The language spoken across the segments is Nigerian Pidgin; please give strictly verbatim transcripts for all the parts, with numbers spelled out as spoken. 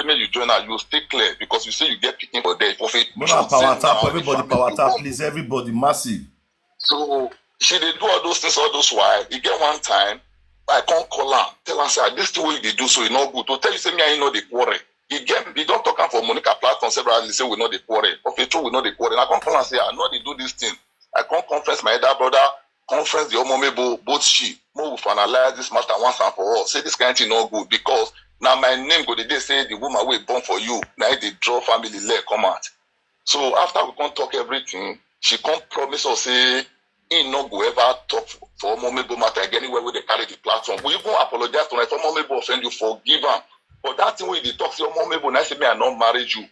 make you join her, you stay clear because you say you get picking for there. For faith, Mona, power tap, everybody, power tap, please, everybody, massive. So she dey do all those things all those while. E get one time, I come call am, tell am say, "Ah, this thing wey you dey do so, e no good." To tell you say me and you no dey quarrel. E get, e don talk am for Monica platform several times say we no dey quarrel. Of a true, we no dey quarrel. I come call am say, "I no dey do this thing." I come confess my elder brother, confess the Omomebo, both she, mo we finalize this matter once and for all. Say this kind thing no good because now my name go dey dey say the woman wey born for you, na e dey draw family leg come out. So after we come talk everything, she come promise us say he no go ever talk for, for Omomebo matter again anywhere wey dey carry the platform. We even apologize to her. If Omomebo offend you, forgive am. But that thing wey you dey talk say Omomebo na say me I no marry you,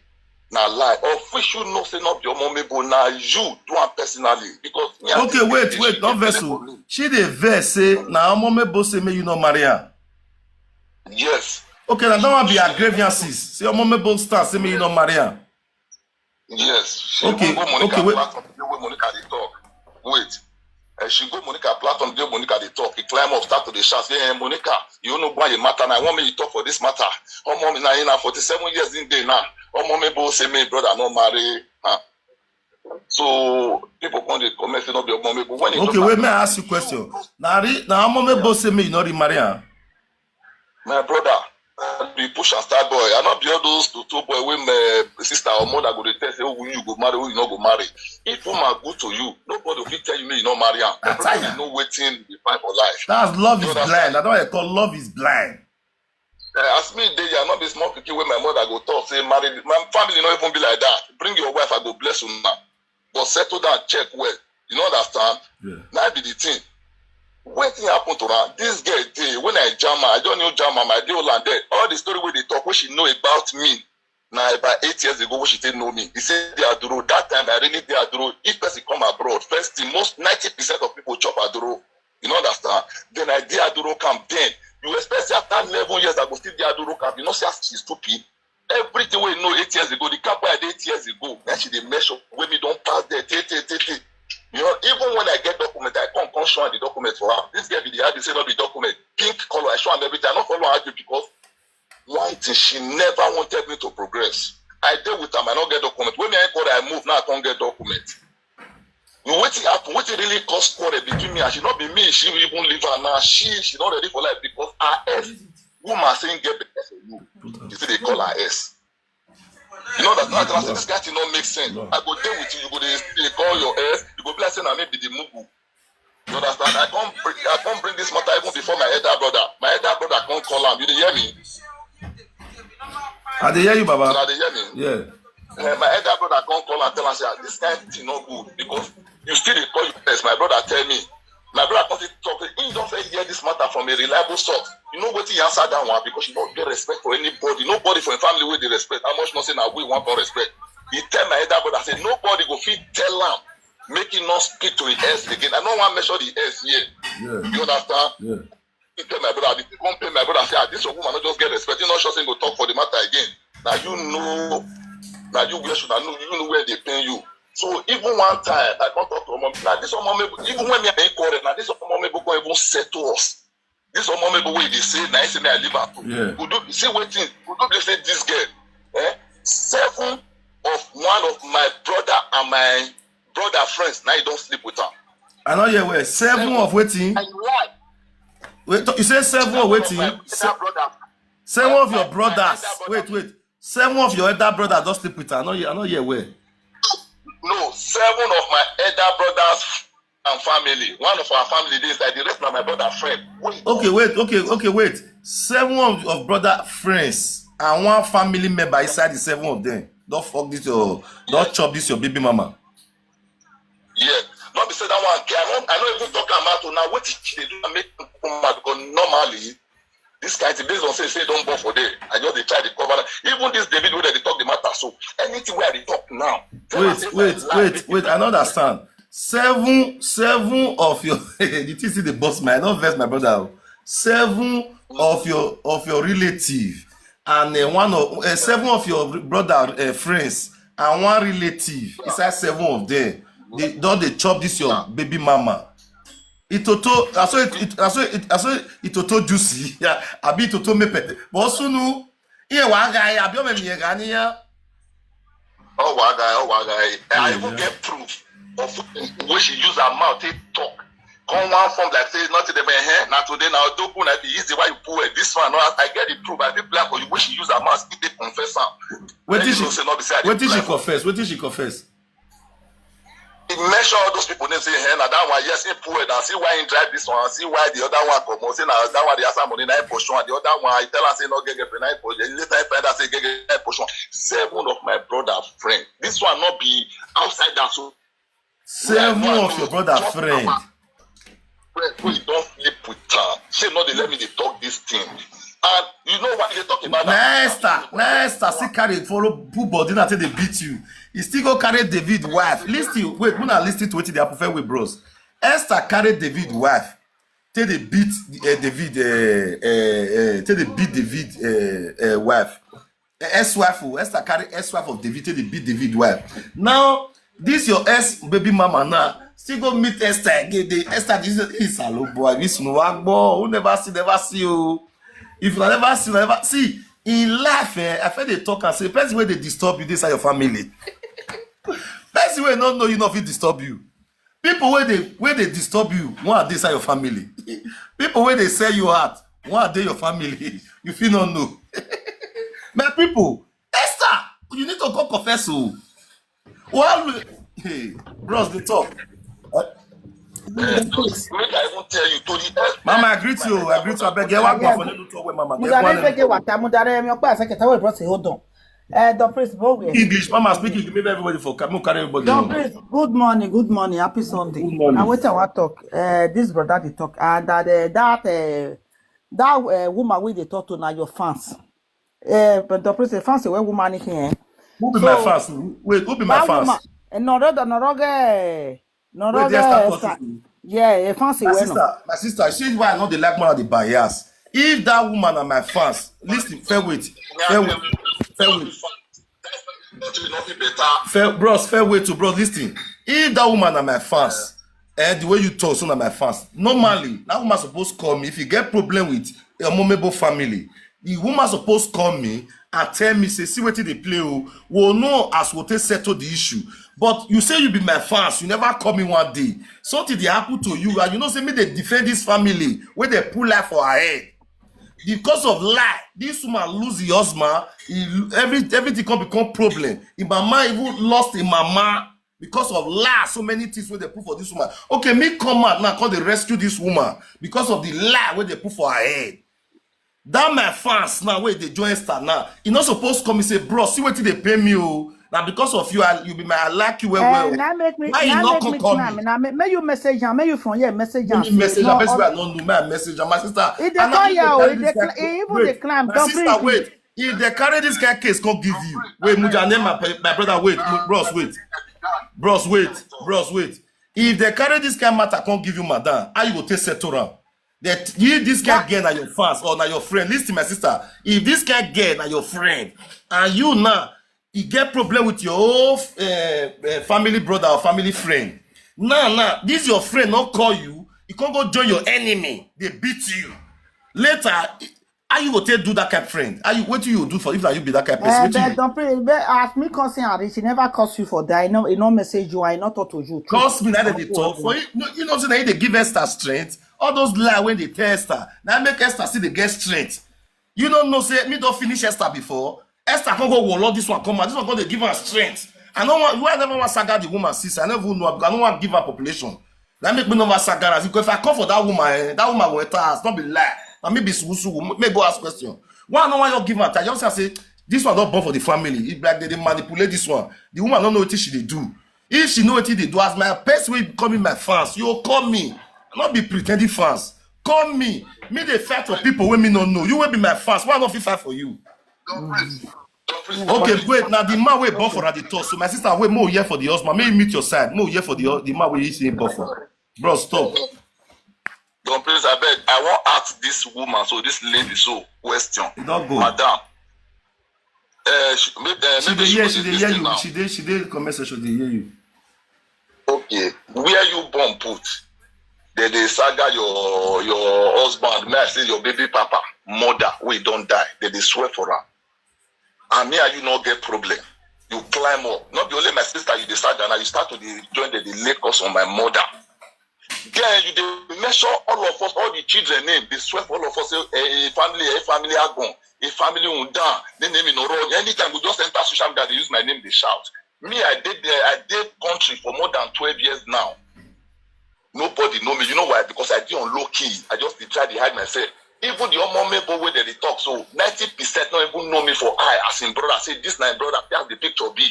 na lie. Of which you know say no be Omomebo, na you do am personally. Because me, I Okay, think wait, say wait, she don't dey vex for o. me. She dey vex say na Omomebo say make you no marry am. Yes. Okay, na that one be her grievances. Say Omomebo stand say make you no marry am. Yes. She Okay, even go Monica okay, wait. platform the way Monica dey talk. Wait. And she go Monica platform the way Monica dey talk. He climb up, start to dey shout, say, "Eh, Monica, you no go your matter now. I want me you talk for this matter. Omomebo na forty-seven years in there now. Omomebo say me brother no marry." Huh? So people come dey comment say no be Omomebo. When he Okay, talk wait, am, may I ask you question? Na re- na Omomebo say make you no remarry am. My brother, I be push and start boy. I no be all those tutu boy wey my sister or mother go dey tell say, "Oh, you go marry, oh, you no go marry." If woman good to you, nobody fit tell you me you no marry am. I tell Everybody ya. Know wetin you find for life. That's love You is understand? blind. I don't call love is blind. Eh, as me dey here, I no be small pikin wey my mother go talk say marry. My family no even be like that. Bring your wife, I go bless una. But settle down, check well. You no understand? Yeah. Na be the thing. Wetin happen to her? This girl dey, when I jam her, I just knew jam her, my day old and there. All the story wey dey talk, wey she know about me, na about eight years ago wey she take know me. He say dey Aduro. That time I really dey Aduro. If person come abroad, first thing, most ninety percent of people chop Aduro. You no understand? Then I dey Aduro camp. Then you expect say after eleven years I go still dey Aduro camp? You know say she stupid. Everything wey you know eight years ago, the camp wey I dey eight years ago, na she dey measure wey me don pass there, tey, tey, tey, tey. You know, even when I get document, I come, come show her the document for her. This girl be the argue say no be document, pink color. I show am everything. I no follow argue because one thing, she never wanted me to progress. I dey with am, I no get document. When me I call her, I move, now I come get document. You wetin happen? Wetin really cause quarrel between me and she? No be me, she even leave her now. She, she not ready for life because her ex woman say get better for you. You see, they call her ex. You know that, that, that this guy thing not make sense. I go there with you, you go dey, dey call your ex, you go be like say na me be the mugu. You understand? I come, bring- I come bring this matter even before my elder brother. My elder brother come call am. You dey hear me? I dey hear you, Baba. Una dey hear me? Yeah. Eh, my elder brother come call and tell am say, "Ah, this kind thing no good because you still dey call your ex." My brother tell me. My brother come still talk say he don first hear this matter from a reliable source. You know wetin he answer that one? Because you no get respect for anybody. Nobody for him family wey dey respect. How much no say na we wan come respect? He tell my elder brother say nobody go fit tell am make he no speak to him ex again. I no wan mention the ex here. Yeah. You understand? Yeah. He tell my brother, the people pay my brother say, "Ah, this your woman no just get respect. You no sure say he go talk for the matter again." Now you know, now you where should I know? You know where they pay you. So even one time, I come talk to Omomebo. Now this Omomebo, even when me and him quarrel, now this Omomebo go even settle us. This Omomebo wey dey say, now he say me I leave am. Yeah. Udu, see wetin Udu dey say this girl, eh? Seven of one of my brother and my brother friends, now he don't sleep with am. I no hear well. Seven of wetin? And you lie. Wait, you say seven of My wetin? elder brother. Seven of your My- my brothers. elder brother. Wait, wait. Seven of your elder brothers don sleep with her. I no hear, I no hear well. No, seven of my elder brothers and family. One of our family dey inside. The rest na my brother friend. Wait. Okay, wait, okay, okay, wait. Seven of, of brother friends and one family member inside the seven of them. Don't fuck this your, don't chop this your baby mama. Yeah. No be say that one. I no, I no even talk am out now. Wetin she dey do and make people mad because normally this kind thing based on say say don born for there. I just dey try to cover that. Even this David wey dey talk the matter so anything wey I dey talk now. Tell am Wait, say wait, na lie, wait, make wait. I no understand. Seven, seven of your the thing still dey burst my. I no vex my brother. Oh. Seven of your of your relative and uh, one of uh, seven of your brother uh, friends and one relative inside seven of them. They don dey chop this your baby mama. Itoto, I saw it, it, I saw it, I saw it, Itoto juicy. Yeah, I be Itoto mepe. But also no, Ihe wa ga ya, abi o me mi ga ni ya. Oh, wa guy, oh, wa guy. I even get proof of when she use her mouth to talk. Come one form like say nothing dey my hair. Now today now don't put like the easy why you pull it. This one, no, I get the proof. I did black for you when she use her mouth, it dey confess am. Wetin she confess? Wetin she confess? Wetin she confess? He mention all those people name say, hey, now that one, yes, he pull it and see why he drive this one, see why the other one come out, say now that one they ask money, now he pursue, and the other one, I tell her say no get girlfriend, now he pursue, later I find out say get girlfriend, pursue. Seven of my brother friend. This one not be outside that so. Seven of your brother friend. Friend, we don't sleep with her. She not they let me dey talk this thing. And you know what they talk about Nesta, Nesta still carry follow put body na take dey beat you. He still go carry David wife. Listen, wait, una listen to wetin dey happen fair way, bros. Esther carry David wife. Take dey beat uh, David, uh, uh, uh, take dey beat David uh, uh, wife. Uh, ex-wife, oh, Esther carry ex-wife of David, take dey beat David wife. Now, this your ex baby mama now. Still go meet Esther again. The Esther this is hello boy. This no work, boy. Who never see, never see you. If you never see, never see. In life, eh, I feel they talk and say, person where they disturb you, this are your family. Person where not know you, not fit disturb you. People where they where they disturb you, one are this are your family. People where they sell you out, one are they your family. You feel not know. My people, Esther, you need to go confess. Oh, well, hey, bros, they talk. Make I even tell you to the ex- Mama, I greet you. I greet you. I beg you. What go for little talk with Mama? Mudare fege wata, mudare mi okpa seke tawe bro se hold on. Eh, Don Prince, bo we. English, Mama speaking. Give me everybody for come carry everybody. Don Prince, good morning, good morning, happy Sunday. Good morning. And wetin I wan talk? Uh, this brother dey talk, and that uh, that uh, that uh, woman wey dey talk to na your fans. Uh, but Don Prince, fans wey woman here. Who be my fans? Wait, who be my That fans? Woman, eh, no, no, no, no, eh, no, Wait, no, they start eh, talking. Yeah, a fancy My way no. Sister, my sister, see why I know they like man of the bias. If that woman and my fans, listen, fair wait, fair wait, fair wait. Nothing better. Fair, bros, fair way to bros. Listen, if that woman and my fans, eh, the way you talk, so na my fans. Normally, that woman supposed call me if you get problem with your momebo family. The woman supposed call me and tell me, say, see what they play. Oh, well, no, as we take settle the issue. But you say you be my fans, you never call me one day. Something they happen to you, and you know, say me they defend this family where they pull life for her head. Because of lie, this woman lose the husband. He, every everything can become problem. His mama even lost his mama because of lie. So many things where they put for this woman. Okay, me come out now, come they rescue this woman because of the lie where they put for her head. That my fans now where they join star now. He not supposed to come and say, bro, see what they pay me. Oh, now because of you, I, you be my I like you well Eh, well. Now make me, Why you now not make come me call call me? Now make, make you message am, make you from here message am. Only message, No, I bet you I don't know my message and my sister. If they And call now you, carry if this they kind- cl- even wait, they climb, my don't sister, bring wait. If they carry this kind of case, come give you. Wait, Muja, name my, my brother, wait, wait, bros, wait. Bros, wait, bros, wait. If they carry this kind of matter, come give you, madam, how you go take settle am? That you this kind of girl na your fans or na your friend. Listen, my sister. If this kind of girl na your friend, and you now, you get problem with your own uh, uh, family brother or family friend. Now, now, this your friend not call you. You can't go join your enemy. They beat you. Later, how you go take do that kind of friend? How you what do you do for if that you be that kind of person? Eh, Wetin but you- Don Prince, but as me cause him, she never cause you for that. You know, you know, message you. I not talk to you. Cause me now that they talk for you. No, you know, say they give Esther strength. All those lie when they tell Esther, now make Esther see the get strength. You don't know, say me don't finish Esther before. Esther can't go warlord this one come out. This one going to give her strength. I don't want. Why I never want saga the woman sister. I never know. I don't want give her population. That make me never saga her. Because if I come for that woman, eh, that woman will enter us. Not be lie. And maybe susu. May go ask question. Why I don't want you give her time? You say this one not born for the family. If like they, they manipulate this one, the woman don't know what she they do. If she know what they do, as my person will come in my fans, you call me. Not be pretending fans. Call me. Me they fight for people when me no know. You will be my fans. Why not fit fight for you? Okay, wait. Now the man we born for at the top. So my sister, wait more here for the husband. May you meet your side. More here for the the man we you see born for. Bro, stop. Don Prince, I beg. I want ask this woman, so this lady, so question. It don't go. Madam, uh, she, maybe, uh, She maybe dey she hear. go She dey dey hear listen you. Now. She dey. She dey comment section. Dey hear you. Okay, where you born put? They they saga your your husband. May I say your baby papa, mother, we don't die. They they swear for her. And me and you no get problem. You climb up. Not be only my sister, you dey start down. You start to dey join the, the Lagos on my mother. Girl, you dey measure all of us, all the children name, dey swear for all of us, say, eh, eh, family, eh, family Agon, a family Undan, the name in Oro. Anytime we just enter social media, they use my name, they shout. Me, I did there, I did country for more than twelve years now. Nobody know me. You know why? Because I dey on low key. I just dey try to hide myself. Even the Omo Mebo wey dem dey talk, so ninety percent no even know me for eye as im brother. Say, "This na im brother, see as the picture be."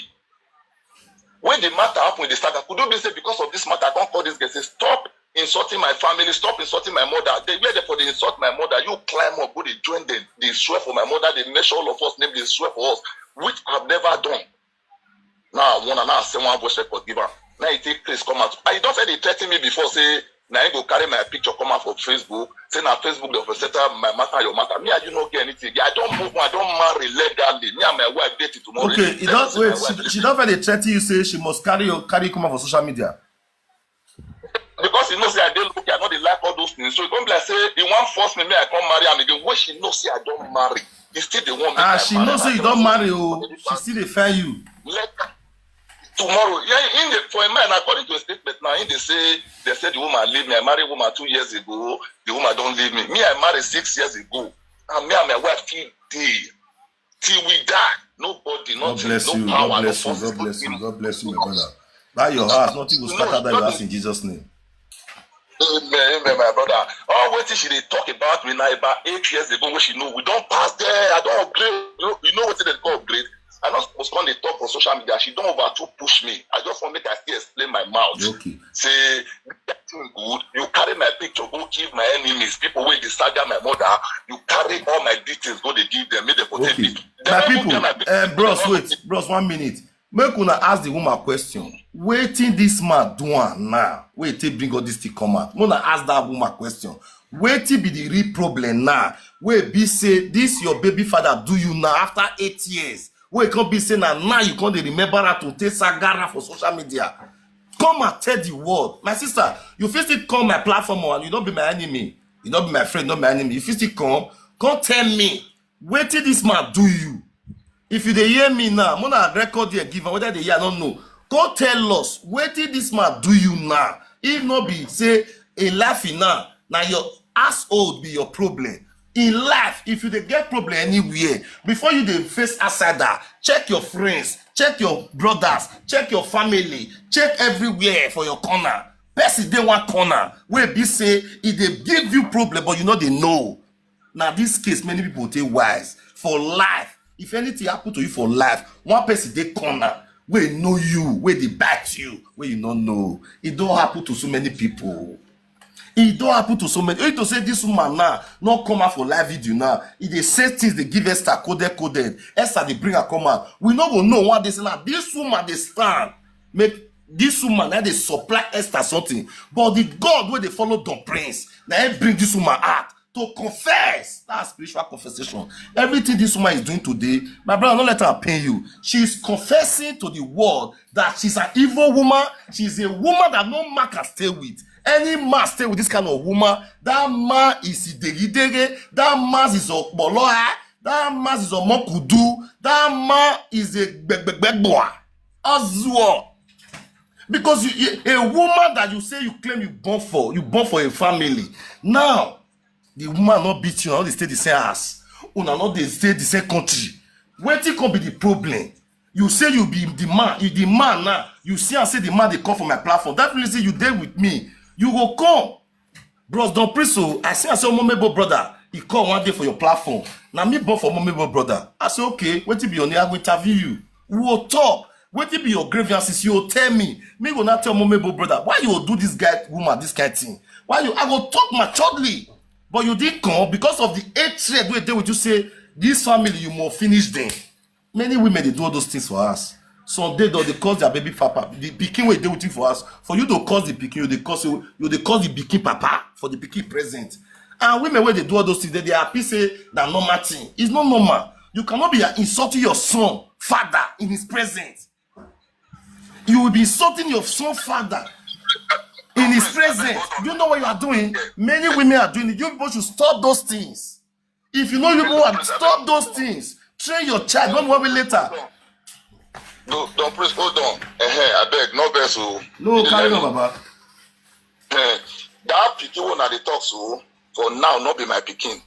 When the matter happen, they start, "Could you be say because of this matter, I can't call this girl, say, stop insulting my family, stop insulting my mother." They where they for the insult my mother, you climb up, go dey join them, they swear for my mother, they measure all of us name, they swear for us, which I've never done. Now I wanna now send one voice record give am. Now he take Chris come out. I don't say they threaten me before, say, "Now you go carry my picture come out for Facebook. Say now Facebook dey settle my matter, your matter." Me, I do not get anything. I don't move, I don't marry legally. Me and my wife dating tomorrow. Okay, it don't wait. She, she don't really threaten you, say she must carry your carry come out for social media. Because you know, say I dey look, I know they like all those things. So it don't be like say he want force me, me I come marry him again. When she know say I don't marry, he still dey want me. Ah, she know say you don't marry, oh, she still dey fair you. Like tomorrow, yeah, in the for a man, according to a statement now, in they say they said the woman leave me. I married woman two years ago. The woman don't leave me. Me, I married six years ago, and me and my wife still dey till we die. Nobody, nothing, no power, no forces. God bless you. God bless you, my brother. That your house, nothing will scatter that your house in Jesus' name. Amen, amen, my brother. All wetin she dey talk about me now, about eight years ago, when she know we don't pass there. I don't upgrade. You know, you know wetin they call upgrade? I not supposed to come dey talk for social media. She don't over to push me. I just want make I still explain my mouth. Okay. Say that thing good. You carry my picture, go give my enemies, people wey dey saga my mother. You carry all my details, go dey give them, make them for take it. My people, eh, bros, wait, bros, one minute. Make una ask the woman question. Wetin this man do am now? Wait, take bring all this thing come out. Make una ask that woman question. Wetin be the real problem now? Wey be say this your baby father do you now after eight years? Wey come be say na now you come dey remember her to take sagara for social media. Come and tell the world. My sister, you fit still come my platform, oh, and you don't be my enemy. You don't be my friend, not my enemy. You fit still come, come tell me wetin this man do you. If you dey hear me now, make una record here, give am, whether they hear, I don't know. Come tell us wetin this man do you now. If no be say a laughing now, now your asshole be your problem. In life, if you dey get problem anywhere, before you dey face outsider, check your friends, check your brothers, check your family, check everywhere for your corner. Person dey one corner wey be say e dey give you problem, but you no dey know. Now this case, many people take wise for life. If anything happen to you for life, one person dey corner wey know you, wey dey bite you, wey you no know. E don happen to so many people. E don happen to so many. You to say this woman now not come out for live video now. E dey say things, they give Esther coded, coded. Esther, they bring her come out. We no go know what they say now. This woman, they stand. Make this woman now they supply Esther something. But the God where they follow Don Prince, now he bring this woman out to confess. That's spiritual confession. Everything this woman is doing today, my brother, don't let her pain you. She's confessing to the world that she's an evil woman. She's a woman that no man can stay with. Any man stay with this kind of woman, that man is idegidege. That man is a boloa. That man is a mokudu. That man is a gbegbegbegboa. Azuo. Because you, you, a woman that you say you claim you born for, you born for a family. Now, the woman not beat you, not dey stay the same house. Una not dey stay the same country. Wetin come be the problem? You say you be the man, you the man now. You see and say the man they come for my platform. That means say you dey with me. You go come. Bros, Don Prince, oh, I see and say, "Momebo brother, he come one day for your platform." Now me born for Momebo brother. I say, "Okay, wetin be your name? I go interview you. We will talk. Wetin be your grievances? You will tell me." Me go now tell Momebo brother, "Why you do this guy, woman, this kind thing? Why you?" I go talk maturely. But you didn't come because of the hatred wey dey with you. Say, "This family, you must finish them." Many women, they do all those things for us. Some day, though, they cause their baby papa, the pikin wey dey with you for us. For you to cause the pikin, you dey cause you, you dey cause the pikin papa for the pikin present. And women, when they do all those things, they, they happy say that normal thing. It's not normal. You cannot be insulting your son father in his presence. You will be insulting your son father in his presence. Do you know what you are doing? Many women are doing it. You people should stop those things. If you know you people want, stop those things. Train your child, don't worry later. No, don't please hold on. Eh, eh, I beg, no vex o. No, carry on, Baba. Eh, that pikin wey una dey talk so for now no be my pikin.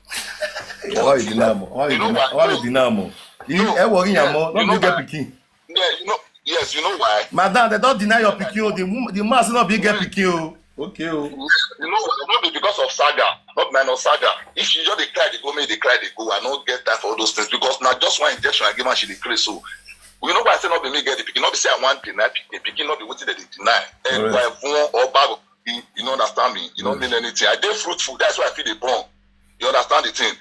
Why you deny am? Why you You know deny why? why you deny am? You No. e worry Yeah, am, no you be know get why? Pikin. Yeah, you know, yes, you know why? Madam, dem don deny your pikin o. The woman, the man say no be get pikin o. Okay o. You know why? Not be because of saga, not minus saga. If she just dey cry, dey go, make dey cry, dey go. I no get time for all those things because na just one injection I give her, she dey craze. So you know why I say no be me get the pikin? No be say I wan deny pikin. Pikin no be wetin dem dey deny. Eh, Correct. Why everyone or bag of pikin, you no understand me? You no Yes. mean anything. I dey fruitful. That's why I feel dey born. You understand the thing?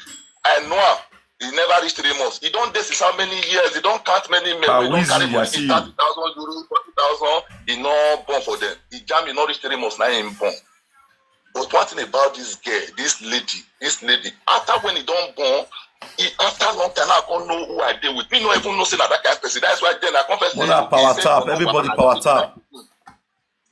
I know am. E never reach three months. E don dey since how many years? E don count many men. Ah, We don carry Wizzy, for I him see thirty thousand euro, forty thousand. E no born for them. E jam, e no reach three months. Now him born. But one thing about this girl, this lady, this lady, after when e don born, e after long time now I come know who I dey with. Me no even know say na that kind person. That's why then I come first Una power tap, everybody power tap.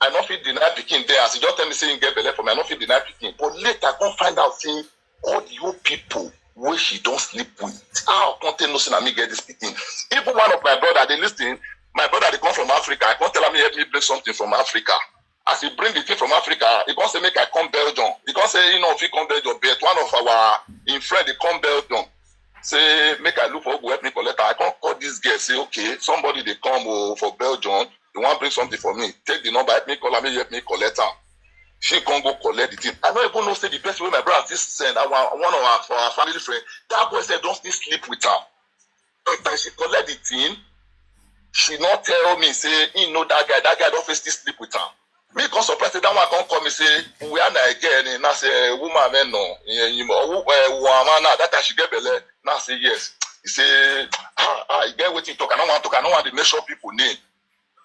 I no fit deny pikin there as e just tell me say him get belle for me. I no fit deny pikin. But later I come find out say all the old people wey she don sleep with, how I come take know say na me get this pikin? Even one of my brother dey listen. My brother dey come from Africa. I come tell am make help me bring something from Africa. As he bring the thing from Africa, he come say make I come Belgium. He come say he no fit come Belgium, but one of our him friend dey come Belgium. Say make I look for who go help me collect am. I come call this girl say okay, somebody dey come o for Belgium. He wan bring something for me. Take the number, help me call am, make he help me collect am. She come go collect the thing. I no even know say the person wey my brother still send, that one, one of our, for our family friend, that boy sef don still sleep with am. After she collect the thing, she no tell me say he know that guy. That guy don fit still sleep with am. Me come surprise say that one come call me say, "Where na again?" He na say, "Woman, man, no." He, he, who, eh, woman, na that time she get belle. Na say yes. He say, "Ah, ah, e get wetin talk. I no wan talk. I no wan dey mention people name."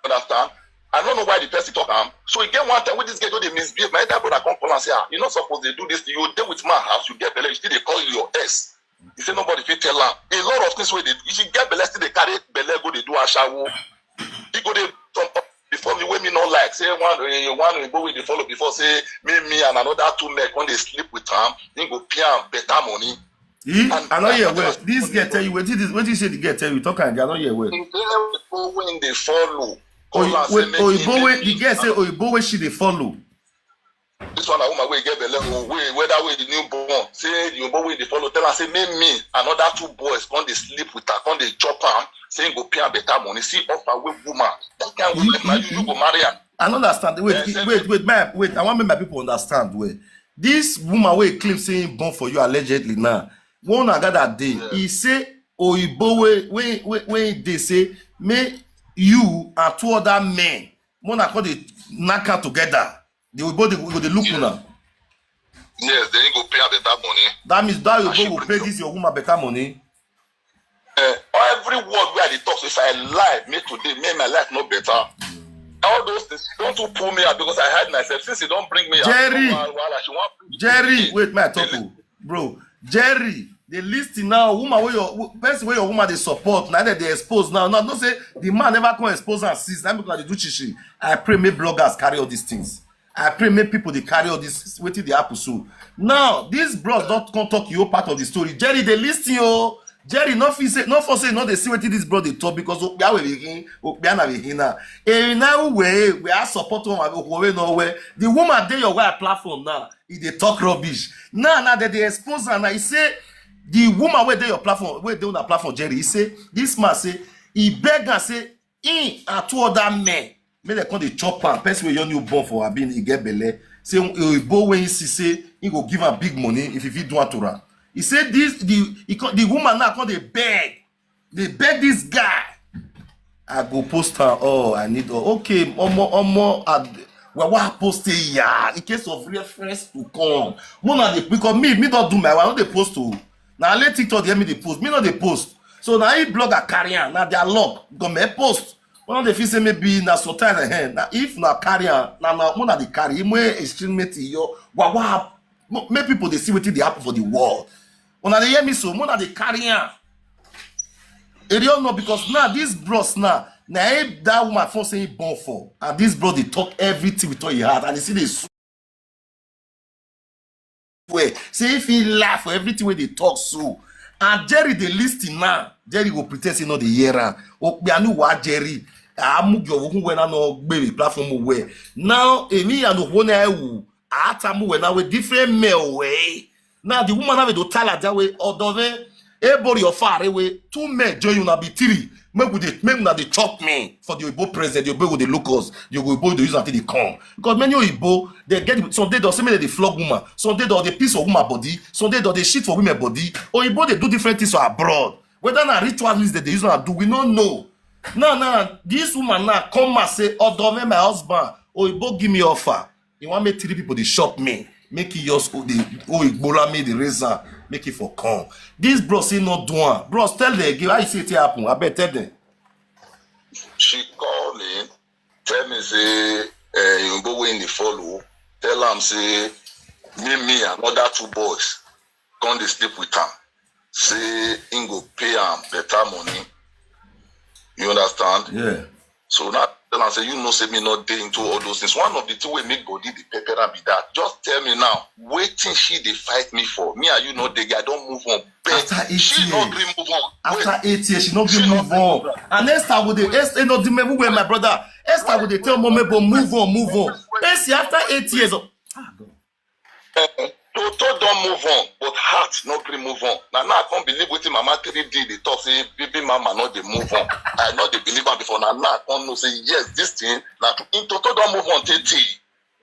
Understand? I no know why the person talk am. So e get one time wey this girl just dey misbehave. My elder brother come call am say, "Ah, you no suppose dey do this. You dey with man house, you get belle, you still dey call your ex." He say nobody fit tell am. A lot of things wey dey, if you get belle, still dey carry belle go dey do ashawo. He go dey some before me wey me no like. Say one, eh, one oyinbo wey dey follow before say me, me and another two men come dey sleep with am. He go pay am better money. He, And I no hear and well. that's This girl tell you wetin this wetin say the girl tell you. Talk am again. I no hear well. The girl wey dey follow. Oyi- Call am say wait, make he Oyibo wey make the me girl say Oyibo wey she dey follow. This one na woman wey get belle o. Wey whether wey the newborn say the oyinbo wey dey follow tell am say make me another two boys come dey sleep with her, come dey chop am. Say he go pay am better money. See offer wey woman. That kind woman, if na you, you go marry am. I no understand. Wait, Eh, say wait, wait, my, wait. I want make my people understand well. This woman wey claim say he born for you allegedly now. One another day, Yeah. He say Oyibo wey wey wey wey dey say make you and two other men, one I call dey knack am together. The Oyibo dey go dey look una. Yes, then he go pay am better money. That means that And she Oyibo go bring pay you. This your woman better money. Eh, every word wey I dey talk, so if I lie, make today, make my life no better. All those things, don't too pull me out because I hide myself. Since you don't bring me out, Jerry. Wahala, wahala, she wan bring Jerry, me. wait, my talk, They o. Bro, Jerry, they listen now. Woman wey your wo- person wey your woman dey support now that they expose now. Now no say the man never come expose am since. Now because they do chichi. I pray make bloggers carry all these things. I pray make people dey carry all this wetin dey happen so. Now this bros don come talk your part of the story. Jerry, they listen o. Jerry, no fit say no for say no dey see wetin this bro dey talk because okpia we begin okpia na begin now. Eri na we we are support one we we no we. The woman dey your wife platform now. He dey talk rubbish. Now now they dey expose am now. He say the woman wey dey your platform, wey dey una platform, Jerry. He say this man say he beg am say him and two other men make dem come dey chop am. Person wey your new born for abi he get belle say oyibo wey he see say he go give am big money if he fit do am to am. He say this the he come, the woman now come dey beg dey beg this guy. I go post am all I need all. Okay, omo omo ad- well, why I post it here in case of reference to come. Mona dey because me me don do my way. I no dey post o. Na only TikTok dey help me dey post. Me no dey post. So na if blogger carry am, na their luck. Go me post. One dey feel say maybe na sometimes eh, na if na carry am, na na mona dey carry. Imo extremity yo. Wa wa mo- make people dey see wetin dey happen for the world. Una dey hear me so? Mona dey carry am. E dey no because now this bros now na him that woman phone say he born for and this bro dey talk everything with all him heart and he still dey swear say if he lie for everything wey dey talk so and Jerry dey listen now Jerry go pretend say no dey hear am. Okpe anu wa Jerry. Amu gyo wo we na no gbe platform we. Now emi ya no wo na ewu. Atamu we na we different male way. Now the woman have to tell her that way. Odove, everybody of far away. Two men join you now be three. Make we dey make una dey chop me for the Oyibo president. The Oyibo go dey look us. The Oyibo dey use until they come. Because many Oyibo they get some day they say make they flog woman. Some day they piss for woman body. Some day they shit for women body. Oyibo they do different things for abroad. Whether na ritualist that they use and do, we no know. Now now this woman now come and say, Odove, my husband, Oyibo give me offer. He want make three people dey shop me. Make he just o- the Oigbola me the razor. Make it for come. This bros he not do am. Bros, tell them again how you see it happen. I bet tell them. She call me, tell me say, eh, Yumbo wey dey follow, tell am say, me, me, another two boys, come dey sleep with am. Say him go pay am better money. You understand? Yeah. So now tell am say, you know say me not dey into all those things. One of the two way make body the pepper and be that. Just tell me now, waiting she dey fight me for. Me and you not dey. I don't move on. But After eight she years. Not gree move on. After Wait. Eight years, she not She gree not move on. And Esther would dey Esther not the where my brother. Esther would dey tell mom, but move on, move on. Esther after eight years. Oh, ah, God. Eh, Toto don move on, but heart no gree move on. Na now I come believe wetin Mama three D dey talk say baby mama no dey move on. I no dey believe am before. Na now I come know say yes, this thing na true. Im Toto don move on tey tey,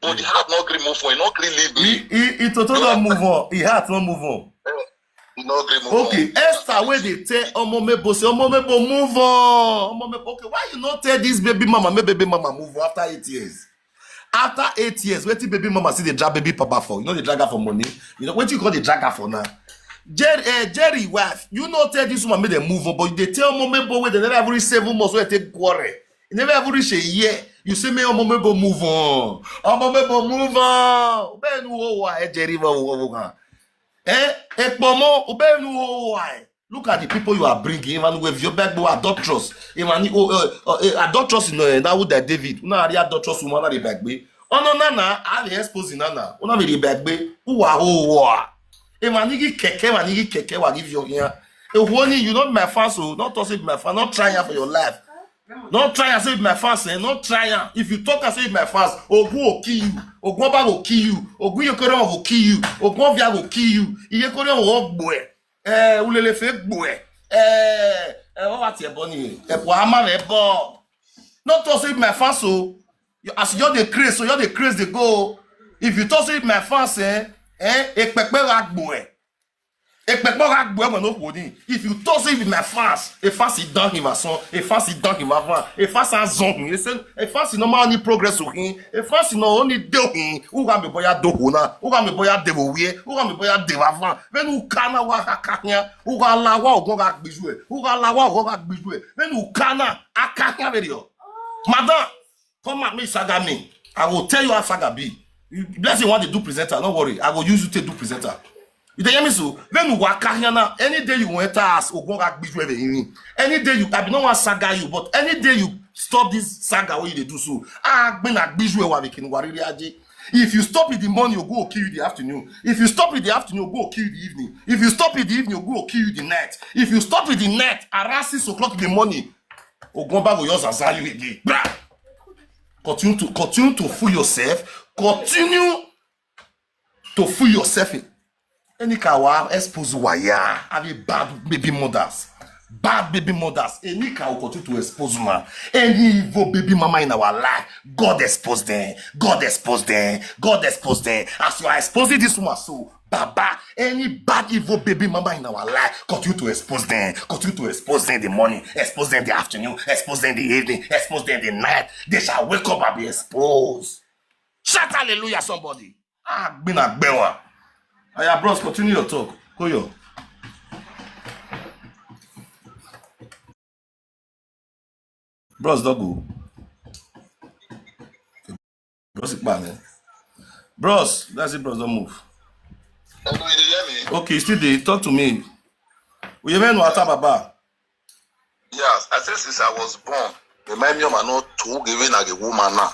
but the heart no gree move on. E no gree leave me. He he he Toto don move on. He heart no move on. E no gree move on. Okay, Esther wey dey tell Omomebo say Omomebo move on. Omomebo, okay, why you no tell this baby mama make baby mama move on after eight years? After eight years, wetin baby mama still dey drag baby papa for? You know they drag her for money. You know wetin you call dey drag her for now? Jerry, uh, Jerry wife, you no tell this woman make dem move on, but you dey tell Omomebo wey dem never even reach seven months wey dem take quarrel. E never even reach a year. You say make Omomebo move on. Omomebo move on. Ubenu owa e Jerry ma wo wo kan. Eh, ekpomo ubenu owa e. Look at the people you are bringing. Even with your back boy adulterous. Even oh, uh, uh, uh, adulterous, you know, eh, that would that David. Una are adulterous woman na the back boy. Oh no, na na, I dey expose na na. Una be the back boy. Who are who are? Even nigi keke, even nigi keke, wa give your here. If only you know my fans, so not to say my fan, not try am for your life. Not try and say my fans, eh? Not try am. If you talk and say my fans, Ogun will kill you. Ogun Oba will kill you. Ogun Yokoro will kill you. Ogun Ovia will kill you. Iyekoro will walk boy. Eh, Ulelefe boy. Eh, eh, what about your bunny? Eh, Wahama me bo. Not to say my fans, so you, as you're the craze, so you're the craze they go. If you talk say my fans, eh, eh, ekpekpe rag boy. Ekpekpe rag boy, no holding. If you talk say with my fans, a fans is down him as son, a fans is down him as son, a fans has zone. He said, a fans is normal any progress with him, a fans is not only do him. Who got me boy do hona? Who got me boy de wo we? Who got me boy de wa van? When who kana wa hakanya? Who got la wa go ga bijwe? Who got la wa go ga bijwe? When who kana akanya video? Madam, come at me, saga me. I will tell you how saga be. You bless you want to do presenter, no worry. I will use you to do presenter. You dey hear me so? When you walk here now, any day you enter us, Ogun ga gbiju ebe yin. Any day you, I be no one saga you, but any day you stop this saga what you dey do so, ah, been a gbiju wa bikin wariri aje. If you stop it the morning, Ogun will kill you the afternoon. If you stop it the afternoon, Ogun will kill you the evening. If you stop it the evening, Ogun will kill you the night. If you stop it the night, around six o'clock in the morning, Ogun Oba go just azar you again. Bra! Continue to continue to fool yourself. Continue to fool yourself. Any kawa expose waya. Have a bad baby mothers. Bad baby mothers. Any kawa continue to expose ma. Any evil baby mama in our life. God expose them. God expose them. God expose them. As you are exposing this woman, so Baba, any bad evil baby mama in our life, continue to expose them. Continue to expose them the morning, expose them the afternoon, expose them the evening, expose them the night. They shall wake up and be exposed. Shout hallelujah, somebody. Ah, been a bewa. Aya, bros, continue your talk. Go yo. Bros, don't go. Bros, it back, eh? Bros, that's it, bros, don't move. Hello, you dey hear me? Okay, you still dey talk to me. We even know Ata Baba. Yes, I say since I was born, the my mama no two giving like a woman now.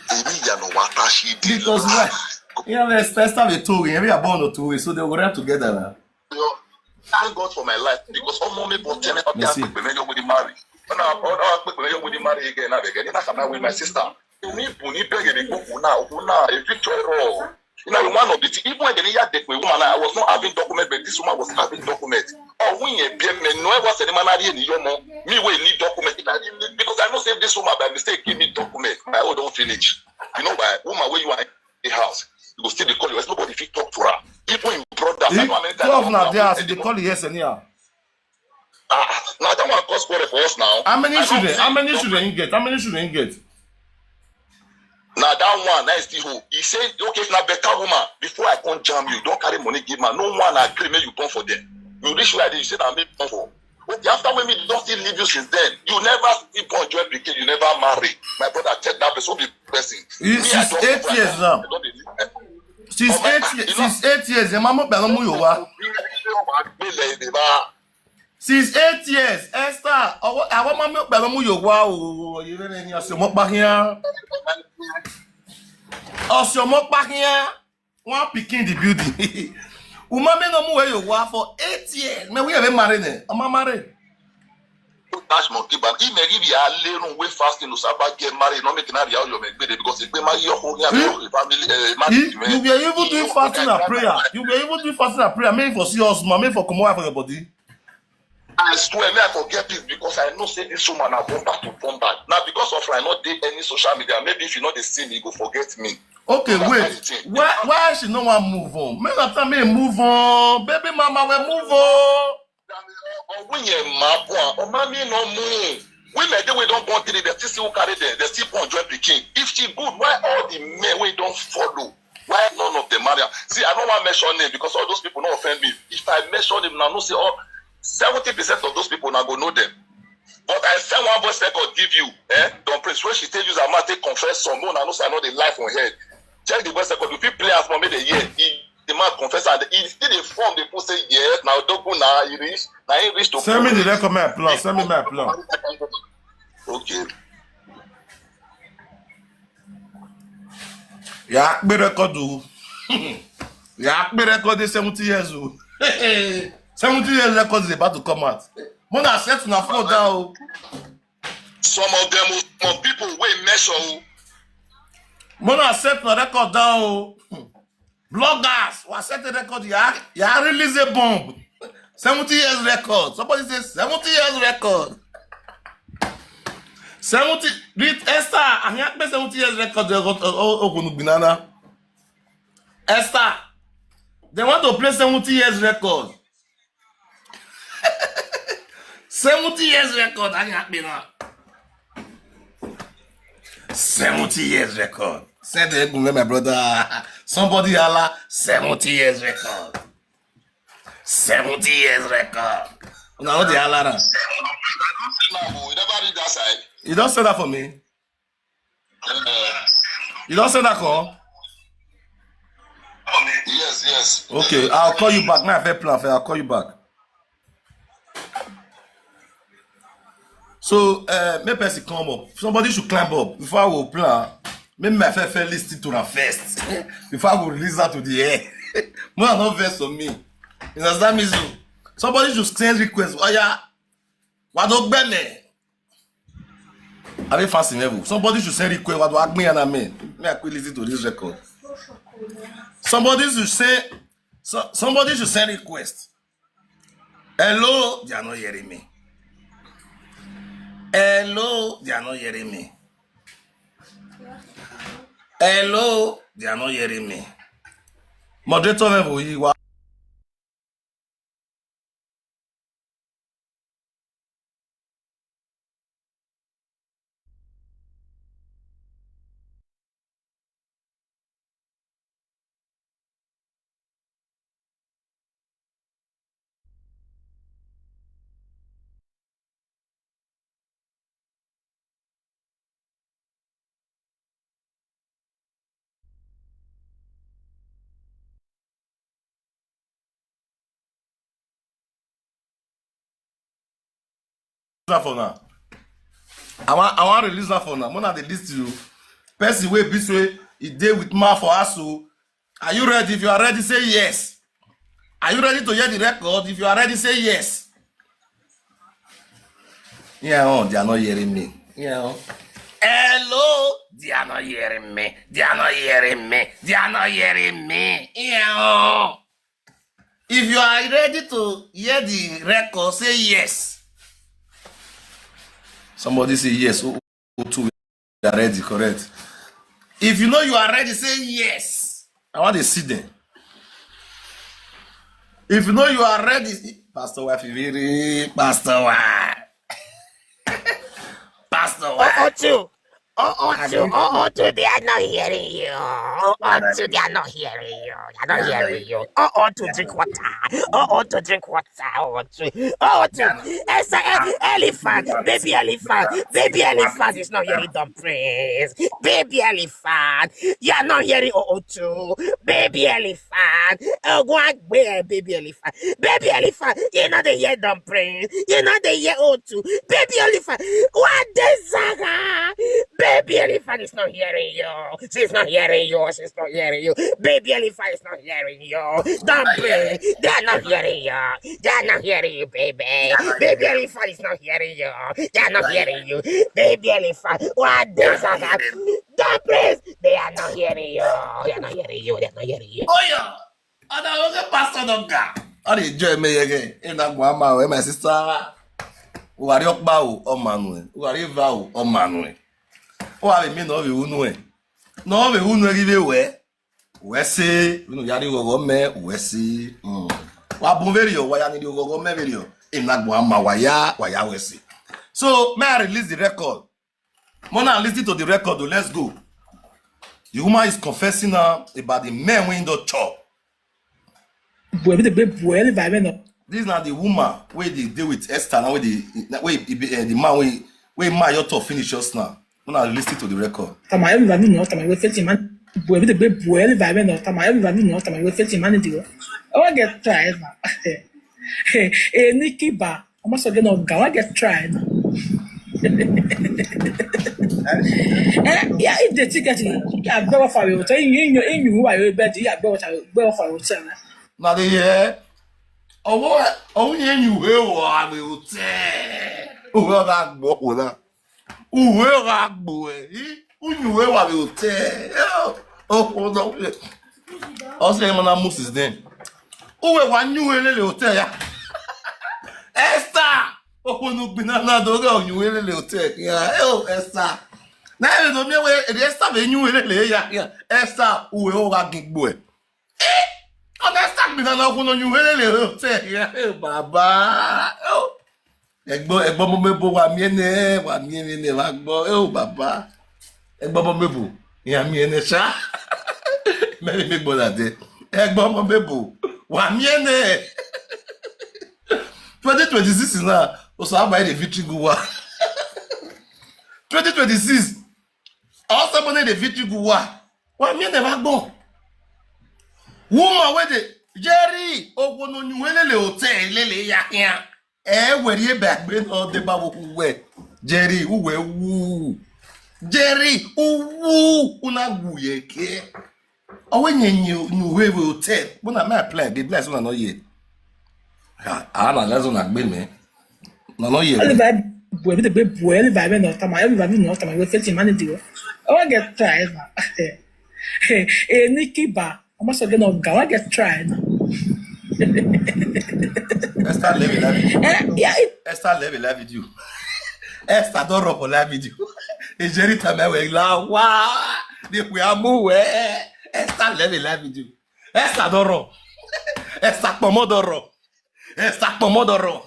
Baby, you know what she did. Because why? You have a first time a two, every born or two, so they will rap together now. Yo, Thank God for my life because ọmọ mi bọ tẹ́lẹ̀ ọ̀kẹ́ Merci. Àpèpè mẹ́jọ mo di marry. Ọ̀nà ọ̀nà àpèpè mẹ́jọ mo di marry again náà bẹ̀gẹ́ ní náà kàmá with my sister. Èmi bù ní bẹ́ẹ̀ yẹn ní gbogbo náà òkú náà èyí tó ẹ̀rọ. You know, one of the things, even when they needed the woman, I was not having document, but this woman was having document. Oh, we a B M N, no, I was any man, I didn't know, me, we need document. If I didn't need, because I know say this woman by mistake give me document. My own don't finish. You know why? Woman, where you are in the house, you go still dey call your wife. Nobody fit talk to her. Even your brother, I know how many times Twelve you now, have there as they call the yes anyhow. Ah, now that one cause quarrel for us now. How many I don't children? see How many document. Children you get? How many children you get? Now that one, that is the whole. He said, okay, if na better woman, before I come jam you, don't carry money give man. No one agree make you born for them. You reach where you say na me born for. Okay, after when me don't still leave you since then, you never still born join pikin, you never marry. My brother, check that person, be person. You, Me, I since don't eight born, years now. I don't dey live. Since Oh, my, eight, ye- you know, since eight years, your mama better move your wa. Since eight years, Esther, our mama better move your wa. Oh, you don't know your mama here. Ọsẹ ọmọ pa here. One pikin the building. Woman may no move where you wa for eight years. May we have a married. I'm a married. Dash monkey ban. He may give you a little way fasting to Sabbath get married, not making a real you make baby because if they marry your whole family, uh, married. You were even doing fasting and prayer. You were even doing fasting and prayer. May for see us, man. May for come over for your body. I swear, me I forget it because I know say this woman na bomb back to bomb back. Now because of her, I not dey any social media. Maybe if you know the scene, you go forget me. Okay, wait. Why why she no wan move on? Make that time me move on. Baby mama, we move on. Ọwọ́ yẹn máa bọ̀ ọ́, ọmọ mi náà mú un. Women dey wey don born three, they still still carry them, they still born join pikin. If she good, why all the men wey don follow? Why none of them marry am? See, I don't want mention name because all those people no offend me. If I mention name, now no say all seventy percent of those people now go know them. But I send one voice record give you, eh? Don't praise when she tell you that man take confess some no, I know say I know the life on head. Check the voice record. If you play as for me the year, he, the man confess and he still dey form the people say yes, now don't go now, he reach, now he reach to Send me the record, my plan. Send me my plan. Okay. Yeah, be record. Yeah, be record is seventy years old. Seventy years record is about to come out. Mona set una phone down. Some of them, some people wey measure. Mona set una record down. Bloggers, we set a record. Yeah, yeah, release a bomb. Seventy years record. Somebody say seventy years record. Seventy. Read Esther. I hear play seventy years record. They got oh oh banana. Esther. They want to play seventy years record. Seventy years record. I hear play now. Seventy years record. Send the egun, my brother. Somebody holla seventy years record. Seventy years record. Una know the holla now. You never read that side. You don't say that for me. Uh, You don't say that call. Yes, yes. Okay, I'll call you back. My fair plan, I'll call you back. So uh, make person come up. Somebody should climb up before I will plan. Make my fair fair listen to her first before I will release her to the air. More not verse on me. You understand me? So somebody should send request. Oh yeah, what don't bend me? I mean, fasting level. Somebody should send request. What do I mean? And I mean, may I quickly listen to this record. Somebody should say, so, somebody should send request. Hello, they are not hearing me. Hello, they are not hearing me. Hello, they are not hearing me. Moderator level, you are. That for now. I want I want release that for now. Mona dey list you. Person wey be say e dey with ma for us. So are you ready? If you are ready, say yes. Are you ready to hear the record? If you are ready, say yes. Yeah, oh, they are not hearing me. Yeah, oh. Hello, they are not hearing me. They are not hearing me. They are not hearing me. Yeah, oh. If you are ready to hear the record, say yes. Somebody say yes. Oh, oh, two, we are ready, correct. If you know you are ready, say yes. I want to see them. If you know you are ready, Pastor Wife, Pastor Wife. Pastor Wife. Oh, oh, two. Oh, oh, two. Oh, oh, two. They are not hearing you. Oh, oh, two. They are not hearing you. They are not hearing you. Oh, oh, two. Drink water. Oh, oh, two. Drink water. Oh, oh, two. Oh, oh, two. It's a e- elephant. Baby elephant. Baby elephant is not hearing the praise. Baby elephant. You are not hearing oh, oh, two. Baby elephant. Oh, go and where baby elephant. Baby elephant, you know they hear them praying. You know they hear oh two. Baby elephant, what the saga? Baby elephant is not hearing you. She's not hearing you. She's not hearing you. Baby elephant is not hearing you. Don't pray. They are not hearing you. They are not hearing you, baby. Baby elephant is not hearing you. They are not hearing you. Baby elephant, what the saga? Don't pray. They are not hearing you. They are not hearing you. They are not hearing you. Oh, yeah. And I was a pastor, no guy. How did you enjoy me again? In that one, my sister. Who are you about? Oh, Manuel. Who are you about? Oh, Manuel. Who are you? No, we won't know. No, we won't know. Give away. We see. You know, yari go go me. We see. Wa bon very yo. Wa yani go go me very yo. In that one, my waya waya we see. So may I release the record? Mona, listen to the record. Oh, let's go. The woman is confessing now about the men wey don chop. Boy, be the big boy, every vibe, no. This na the woman wey dey dey with Esther now, wey dey, wey e be, eh, the man wey, wey man your talk finish just now. Mona, listen to the record. Tama every vibe, no. Tama you fit man. Boy, be the big boy, every vibe, no. Tama every vibe, no. Tama you fit man. I wan get try now. Hey, Nikki Ba. I must again of Gawa get tried. Eh, yeah, if the ticket, yeah, go for you. Tell you, you, you, you, who are you, but yeah, go for you. Now they hear. Oh, what? Oh, yeah, you will. I will say. Oh, well, that go for that. Uwe wa gbo e. Unyu we wa be hotel. Oh, oh, no. Ose mana Moses then. Uwe wa nyu we lele hotel ya. Esther. Oh, no gbina na do ga nyu we lele hotel. Ya, oh, Esther. Na e no mi we Esther be nyu we lele ya. Ya. Esther, uwe o ga gigbo e. Ọ na-esa gbina na ọkwụ nọ nyu we lele hotel ya. Eh, baba. Oh. Egbo, egbo mo mebo wa miene, wa miene ne wa gbo. Eh, oh, baba. Egbo mo mebo. Ya miene sha. Many mebo that day. Egbo mo mebo. Wa miene. Twenty twenty-six is now. Also, I buy the victory go one. Twenty twenty-six. Also, money the victory go one. Wa mi never go. Woman wey dey Jerry, ogwo no nyu we lele hotel lele ya ya. E were ye back be no de ba wo we. Jerry, uwe wu. Jerry, uwu, una wu ye ke. Owe nye nyu, nyu we we hotel. But na my plan, the bless una no ye. Ha, ana lezo na gbe me. No, no, yeah. Oliver, boy, be the big boy, Oliver, no, tama, Oliver, no, tama, you fit manage you. Oh, get try now. Eh, Nikki Ba. I must again of Gawa get try now. Esther live a live video. Eh, yeah, it- Esther live a live video. Esther don't rock a live video. Ejeri tama we la wa. The we amu we. Esther live a live video. Esther don't rock. Esther Pomodoro. Esther Pomodoro.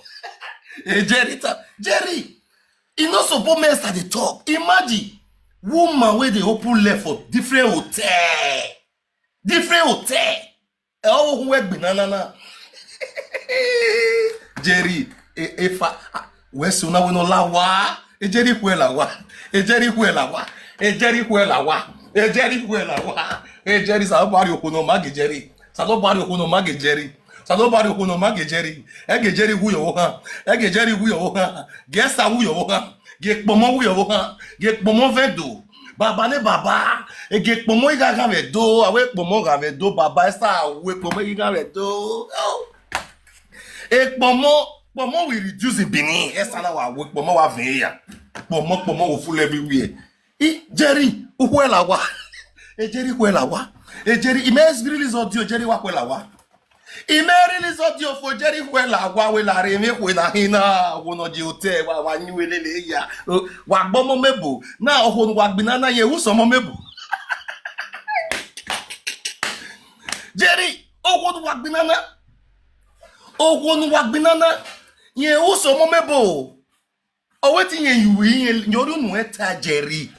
Eh, Jerry, ta- Jerry, e no suppose make Esther dey talk. Imagine woman wey dey open left for different hotel, different hotel. E all who work be na na na. Jerry, e e fa ah, we so na we no la wa. E Jerry kwe la wa. E Jerry kwe la wa. E Jerry kwe la wa. E Jerry kwe la wa. E Jerry sa bari okuno magi Jerry. Sa do bari okuno magi Jerry. Sa do bari okuno magi Jerry. E ge Jerry wu yo ha. E ge Jerry wu yo ha. Ge sa wu yo ha. Ge kpomo wi owo han. Ge kpomo ve do. Baba ne baba. E ge kpomo iga ga ve do. Awe kpomo ga ve do. Baba esa awe kpomo iga ga ve do. Oh. E kpomo, kpomo we reduce in Benin. Esa na wa we kpomo wa ve ya. Kpomo, kpomo we full everywhere. I Jerry, ukwela wa. E Jerry kwela wa. E Jerry, ime release audio, Jerry wa kwela wa. Ime release audio for Jerry kwela wa, we la re me kwela hina, wo no ji hotel wa, wa ni we lele ya. O, wa gbo mo mebo. Na oho wa gbina na ye, who so mo mebo. Jerry, oho wa gbina na. Oho wa gbina na. Ye, who so mo mebo. Oh, wetin yen you yen you don't know enter Jerry.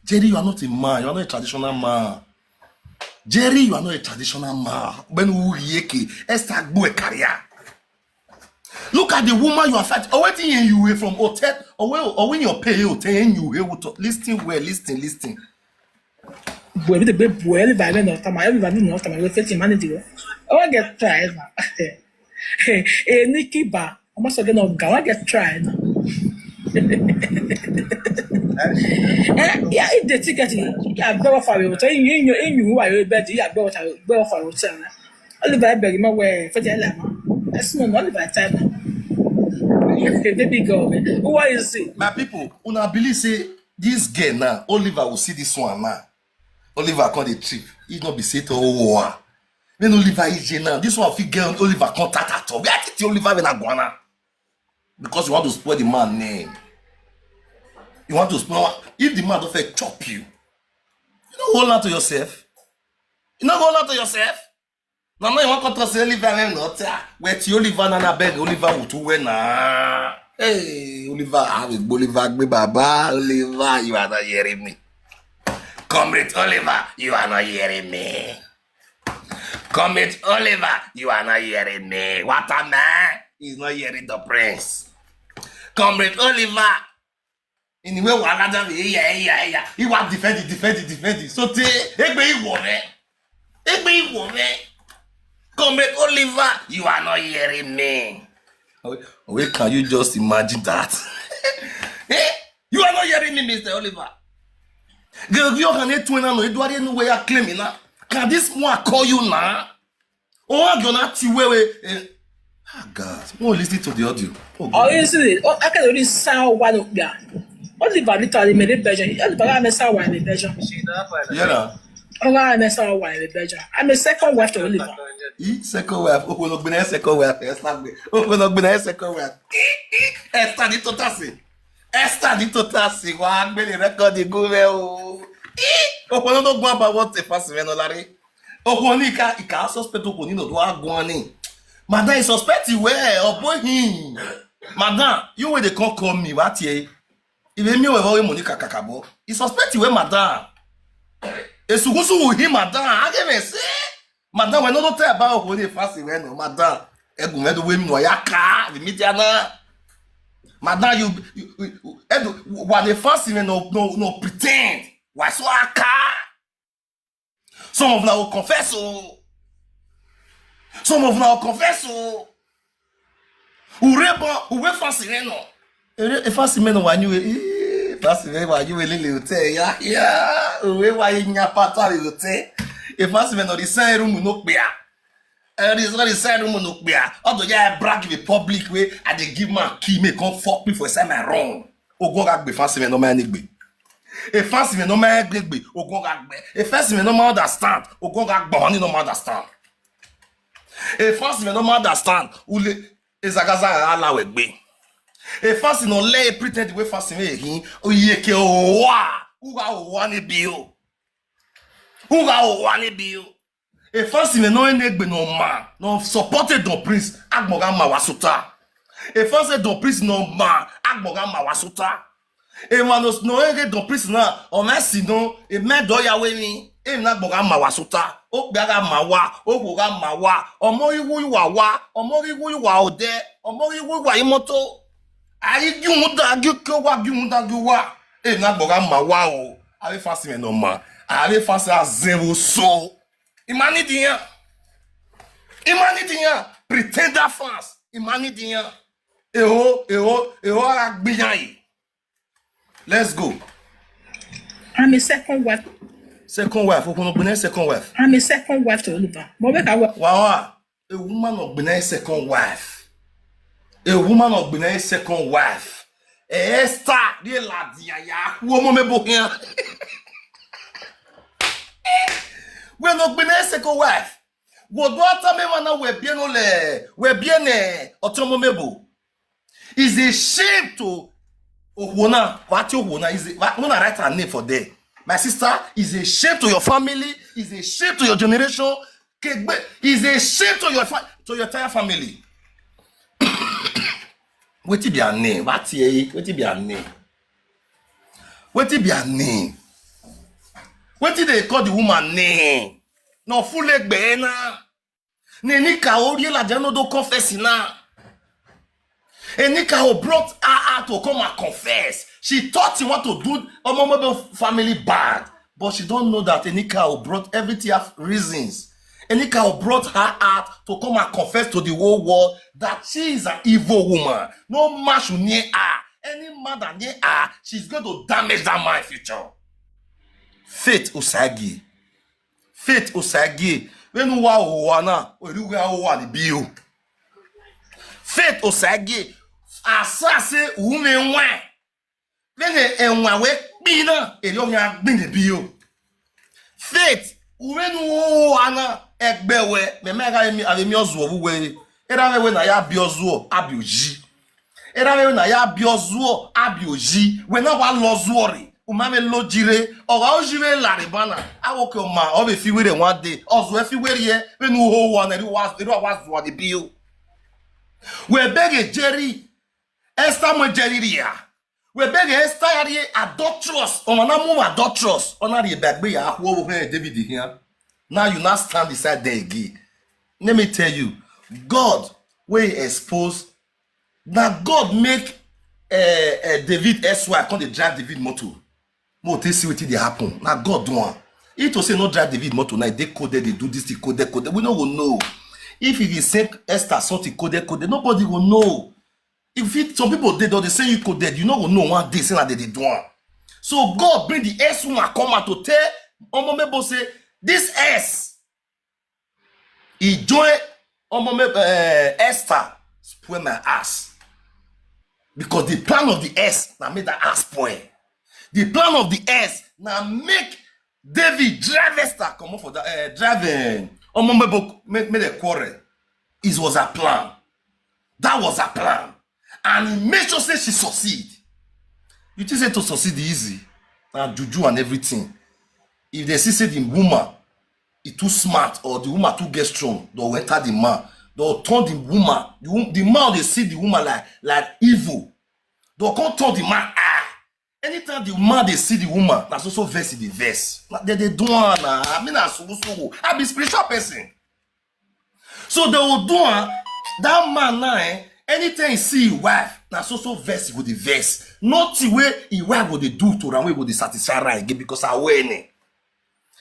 Jerry, you are not a man. You are not a traditional man. Jerry, you are not a traditional man. When who yeke, Esther Gboe career. Look at the woman you are fighting. Oh, wetin yen you were from hotel. Oh, well, oh, when your pay hotel, yen you were with listen well, listen, listen. Boy, we the big boy, everybody know time, everybody know time, we fetch money to. Oh, I get tired now. Eh, Nikki Ba, I must again of Gawa get tried. Eh, yeah, if the ticket, yeah, go for you. So you, you, you, who are you bed? Yeah, go for you. Oliver beg my way for the lama. That's no Oliver time. Okay, baby girl, who are you see? My people, una believe say this girl now, Oliver will see this one now. Oliver come dey trip. He no be say to oh. When Oliver is here now, this one fit get Oliver contact at all. Where did Oliver when I go now? Because you want to spoil the man name. You want to spoil. If the man don't fair chop you, you don't hold on to yourself. You don't hold on to yourself. Now, now you want to say Oliver name not. Wait, Oliver na na beg Oliver will too well na. Hey, Oliver, I will Oliver, be baba. Oliver, you are not hearing me. Comrade Oliver, you are not hearing me. Comrade Oliver, you are not hearing me. What a man is not hearing the prince. Comrade Oliver, in the way we are not yeah, yeah, yeah. He was defending, defending, defending. So, te, egbe iwo me. Egbe iwo me. Comrade Oliver, you are not hearing me. Wait, can you just imagine that? Eh? You are not hearing me, Mister Oliver. Girl, you can hate when I know you do no way I claim it now. Can this one call you now? Oh, you're not you way. Eh. Ah, God, won't listen to the audio. Oh, God. Oh, you see, oh, I can only sound one of them. Oliver literally made a version. Oliver made sound one in version. Yeah, now. Oh, I made sound one in version. I'm a second wife to Oliver. He second wife. Oh, no, be second wife. Esther, be. Oh, no, be second wife. Esther, the total say. Esther, the total say. Wa gbele record the go well. Oh, no, no, go about what the first man, Olari. Oh, no, ika, ika suspect, oh, no, do I go on. Madam, you suspect you where? Oh, boy, him. Madam, you where they can't call me, what ye? If me we we Monica Kakabo, he suspect you where madam. Esugusu will him madam. I give me say, madam, we no tell about who they fast we no, madam. Egu me do we no ya ka, the media na. Madam, you, you, you, edu, what they fast we no, no, no pretend. Why so aka? Some of now confess, oh. Some of now confess, oh. Ureba, uwe fasi reno. Ere, e fasi meno wa nyuwe, e fasi meno wa nyuwe lele hotel, ya, ya. Uwe wa yi nya pata le hotel. E fasi meno di san room no kpia. E di san, di san room no kpia. Odo ya brag in the public way, I dey give man key, make come fuck me for inside my room. Ogo ga gbe fasi meno ma ni gbe. E fasi me no ma gbegbe, ogo ga gbe. E fasi me no ma understand, ogo ga gbe, ni no ma understand. E fasi me no ma understand, ule ezagaza ala we gbe. E fasi no le pretend we fasi me hin, o ye ke o wa, u ga o wa ni bi o. U ga o wa ni bi o. E fasi me no enegbe no ma, no supported Don Prince, agboga ma wasuta. E fasi Don Prince no ma, agboga ma wasuta. E ma no, no ege Don Prince na, o ma si no, e me do ya we mi, e na agboga ma wasuta. O gbaga ma wa, o gboga ma wa, o mo iwu iwa wa, o mo iwu iwa ode, o mo iwu iwa imoto. Ayi gi un da gi ko wa gi un da gi wa. E na agboga ma wa o. Ave fasi me no ma. Ave fasi a zero so. Humanity yan. Humanity yan. Pretender fans. Humanity yan. Eho, eho, eho ara gbiyan yi. Let's go. I'm a second wife. Second wife. Open up the second wife. I'm a second wife to Oliver. But make I work. Wow. A woman of the second wife. A woman of the second wife. Esther, the lady, ya, woman me bo here. When of the second wife. What what me wana we bien ole, we bien eh, otomo mebo. Is a shame to Ohona. What you Ohona is a, what, when I write her name for there. My sister is a shame to your family, is a shame to your generation. Kegbe is a shame to your fa- to your entire family. Wetin be her name? What ye? Wetin be her name? Wetin be her name? Wetin they call the woman name? No full leg na. Nenika Oriela Jano do confess na. Enika who brought her out to come and confess. She thought she want to do Omomebe family bad, but she don't know that Enika who brought everything have reasons. Enika who brought her out to come and confess to the whole world that she is an evil woman. No man should near her. Any man that near her, she's going to damage that man's future. Faith Usagi. Faith Osage, when wa wa na, oruwe wa ni biyo. Faith Osage, asase ume nwa. When e enwa we bi na, eri o ya gbin ni biyo. Faith, ume nu wa na egbe we, me me ga mi ave mi ozu obu we. Era we we na ya bi ozu o, abi oji. Era we na ya bi ozu o, abi oji. We na wa lo ozu o re. Umame lo jire, oga o jire la re bana. Awo ke ma, o be fi were one day. Ozu e fi were ye, we nu ho wa na ri wa, ri wa zu wa de biyo. We beg a Jerry, Esther mo Jerry ria. We beg a Esther ya ri adulterous, o na mu adulterous. O na ri beg be ya, wo wo he David here. Now you now stand beside there again. Let me tell you, God will expose. Now God make uh, uh, David S Y come dey drive David motor. Mo take see wetin dey happen. Now God do am. He to say no drive David motor now. They coded, they do this, they coded, coded. We no go know. If he dey say Esther something coded, coded, nobody go know. If it, some people dey don dey say you coded, you no go know one day say na they dey do am. So God bring the S woman come out to tell Omomebo say this S He join Omome uh, Esther spoil my ass. Because the plan of the S now made that ass spoil. The plan of the S now make David drive Esther come up for that uh, drive uh, Omomebo make, make a quarrel. It was a plan. That was a plan. And he made sure say she succeed. You think say to succeed easy? Now juju and everything. If they see say the woman e too smart or the woman too get strong, they'll enter the man. They'll turn the woman, the, wo- the man they see the woman like like evil. They'll come turn the man. Ah, anytime the man they see the woman, that's also verse in the verse. Na- They they do one na. I mean, na so so. I be spiritual person. So they will do am. That man now, eh, anytime he see his wife, na so so verse he go the verse. Nothing where his wife go they do to am, we go the satisfy right again because I win it.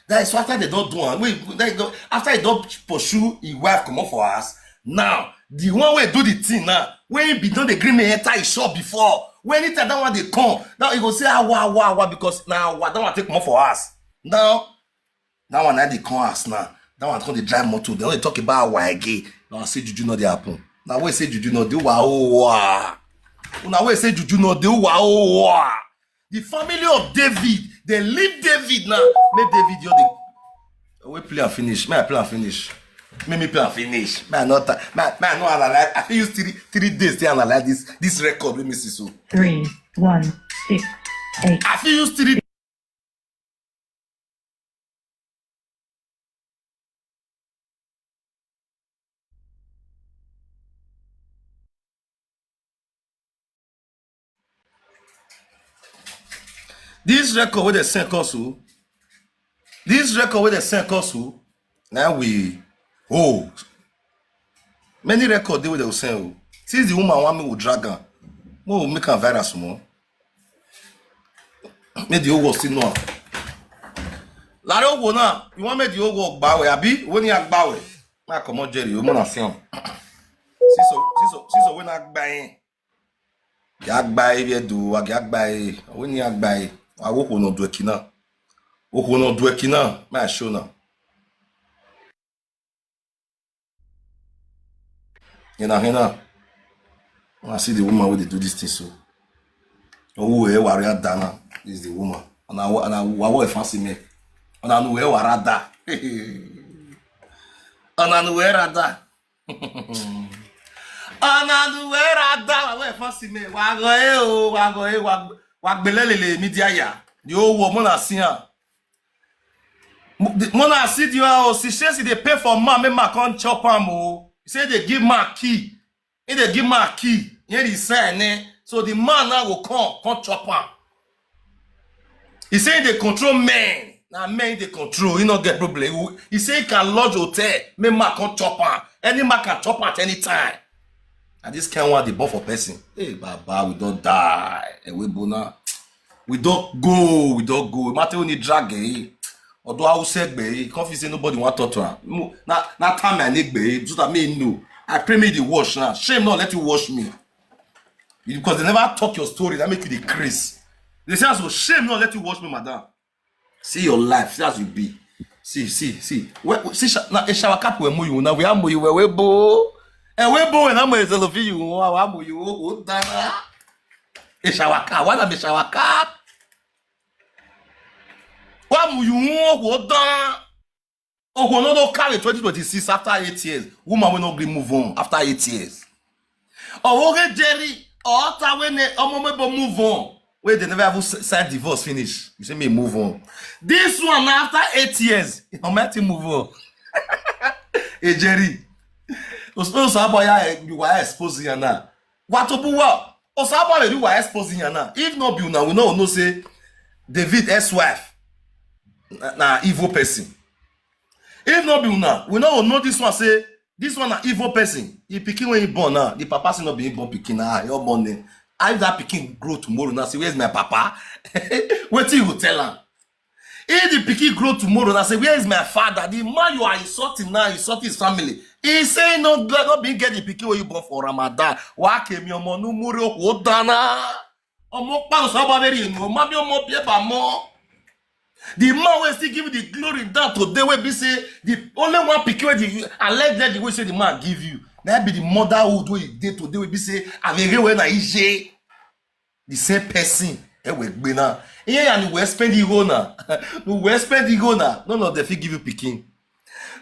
That is after they don't do am. Wait, they don't, after he don't pursue his wife come up for us. Now, the one way do the thing now, when he be done the agreement enter his shop before, when he tell that one they come, now he go say ah wah wah wah because now what that one take come up for us. Now, that one now they come us now. That one come they drive motor. They only talk about why again. Now I say juju no dey happen. Now we say juju no dey wa oh wa. Now we say juju no dey wa oh wa. The family of David, they leave David now. Make David your the we play and finish. May I play and finish? Make me play and finish. May I not? May, may I not analyze? I feel use three three days to analyze this this record. Let me see so. Three, one, six, eight. I feel use three This record wey dem send come so, this record wey dem send come so, na we oh many record dey wey dem send oh. Since the woman wan make we drag am, make we make am viral small. Make the whole world still know am. Lare owo now, you wan make the whole world gbawe abi? Wey ni agbawe? Na comot Jerry, o mo na see am. Siso, siso, siso wey na gbayin. Agbaye, we do, agi agbaye. We ni agbaye. Wa wo ko no do ekina. Wo ko no do ekina. My show now. You know, you know. When I see the woman wey dey do this thing so. Oh, eh, warrior Dana is the woman. And I, and I, I will fancy me. And I know where warada. And I know where rada. And I know where rada. I will fancy me. Wa go eh, oh, wa go eh, wa, wa gbelelele media ya. The whole world, mona see am. Mo-, the, mona see the, oh, she say she dey pay for man, make man come chop am, oh. He say dey give man key. He dey give man key. Here he sign, eh. So the man now go come, come chop am. He say he dey control men. Na men he dey control. He no get problem. He, he say he can lodge hotel, make man come chop am. Any man can chop am at any time. And this kind one dey born for person. Hey, Baba, we don die. Ewe bona. We don go, we don go. Matter only drag, eh. Although I will say, eh, come feel say nobody want talk to am. Mo-, na, na time I need, eh, so that me know. I pray me dey wash now. Shame not let you wash me. You, because they never talk your story, that make you the craze. They say, "So shame not let you wash me, madam." See your life, see as you be. See, see, see. We, we, see, sha-, na, e shower cap we mo you now. We are mo you, we, we bo. And we bo, and I'm a zelophi you. Wa mo you, oh, dana. E shower cap. Why not be shower cap? Wa mo you, oh, dana. Oh, no, no, carry twenty twenty-six after eight years. Woman will not be move on after eight years. Or okay, Jerry, or Tawe ne, or Momebo move on. Wait, they never even s-, sign divorce finish. You say me move on. This one now after eight years, you might move on. Hey, Jerry. Those, those are boy, eh, you are exposing her now. What to do what? Osaba, you are exposing her now. If not be now, we no know say David ex-wife na, na evil person. If not be now, we no know this one say this one na evil person. He pikin when he born now, the papa say no be he born pikin now. Your born name. If that pikin grow tomorrow now, say, "Where's my papa?" Wetin you go tell am? If the pikin grow tomorrow now, say, "Where is my father?" The man you are insulting now, insulting his family. He say no, God no be get the pikin wey you born for Ramadan. Wa kemi omo nu muri oku dana. Omo pa so ba very no, ma bi omo bi e ba mo. The man wey still give you the glory down today wey be say the only one pikin wey the alleged wey say the man give you. Na be the motherhood wey you dey today wey be say avere wey na ije. The same person, eh, we gbe na. Iye ya ni we spend the go na. No, we spend the go na. None of them fit give you pikin.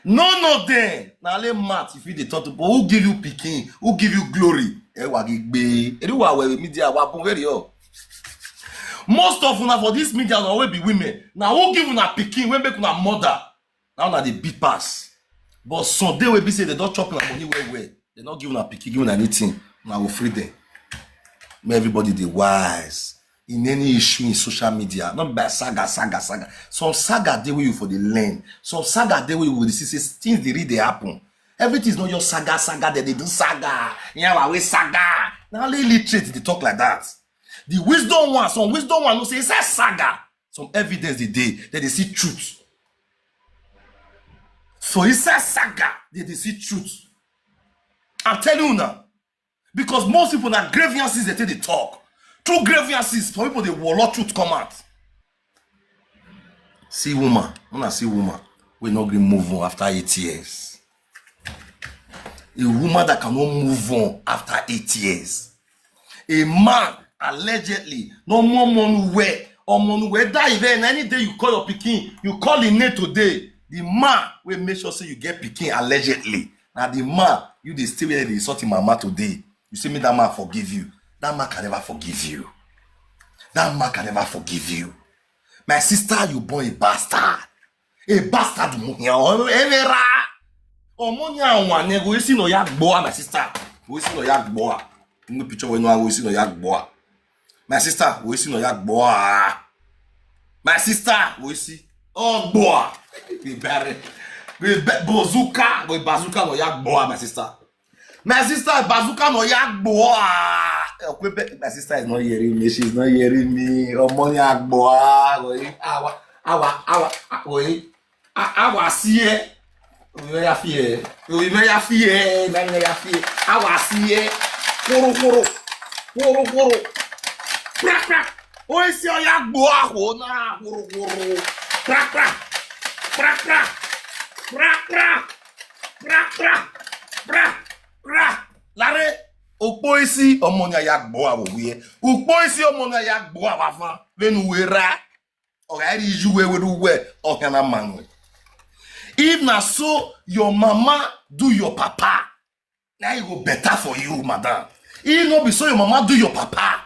None of them. Na only mouth if you dey talk to, but who give you pikin? Who give you glory? Eh, wa gi gbe. Eri wa we media, wa bun very o. Most of una for this media na we be women. Na who give una pikin wey make una mother? Now na the big pass. But some dey wey be say they don chop una money well well. They no give una pikin, give una anything. Una go free them. Make everybody dey wise in any issue in social media. Not by saga, saga, saga. Some saga dey wey you for dey learn. Some saga dey wey you go dey see say things dey really dey happen. Everything is not your saga, saga. They dey do saga. Yeah, we saga. Na only illiterate dey talk like that. The wisdom one, some wisdom one no say inside saga. Some evidence dey dey. They dey see truth. So inside saga, they dey see truth. I'm telling you now. Because most people na grievances they take dey talk. Through grievances, some people dey wallow truth come out. See woman, una see woman wey no gree move on after eight years. A woman that cannot move on after eight years. A man allegedly no more money where or money where die there. And any day you call your pikin, you call him name today. The man will make sure say you get pikin allegedly. Now the man you dey stay where they insult him mama today. You say me that man forgive you. That man can never forgive you. That man can never forgive you. My sister, you born a bastard. A bastard mo ya o era. Omo ni awon ne go isi no ya gbo, my sister. Go isi no ya gbo. Ngu picture we no go isi no ya gbo. My sister, go isi no ya gbo. My sister, go isi. Oh, gbo. Be bare. Be bazooka, go bazooka no ya gbo, my sister. My sister, bazooka no ya gbo. My sister is not hearing me. She's not hearing me. Omo ni agbo. Awa, awa, awa. Awa sie. Oyibo ya fie. Oyibo ya fie. Oyibo ya fie. Awa sie. Koro koro. Woro, woro. Pra, pra. Oisi oya gbo aho na. Woro, woro. Pra, pra. Pra, pra. Pra, pra. Pra, pra. Pra, pra. Lare. Ukpo isi omonya ya gbo awo wie. Ukpo isi omonya ya gbo awa fan. Venu wera. Already you we we do we. Ohiana manu. If na so your mama do your papa, now you go better for you, madam. If no be so your mama do your papa,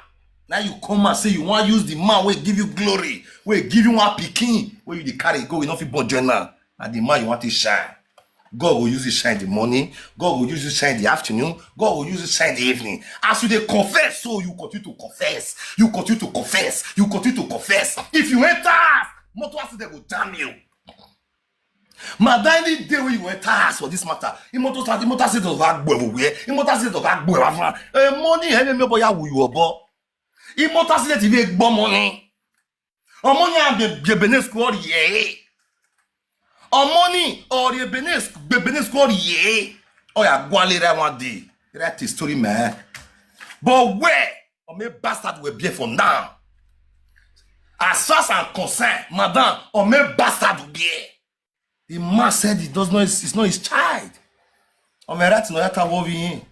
now you come and say you wan use the man wey give you glory, wey give you one pikin, wey you dey carry go, you no fit born join am. Na the man you wan take shine. God go use you shine the morning. God go use you shine the afternoon. God go use you shine the evening. As you dey confess, so you continue to confess. You continue to confess. You continue to confess. If you enter house, motor accident go jam you. Madam, any day wey you enter house for this matter, imoto sa imoto accident of agbo ewo where imoto accident of agbo ewa fun. Eh, money, eh, me boya wu you obo. Imoto accident if you gbo money. Omo ni a be be business ko ri e. Omo ni or a business be business ko ri e. Oh, yeah, go and later one day. Write a story, man. But where? Or me bastard will be for now. As far as I'm concerned, madam, or me bastard will be. The man said it does not, it's not his child. Or me right no yata wo vi yin.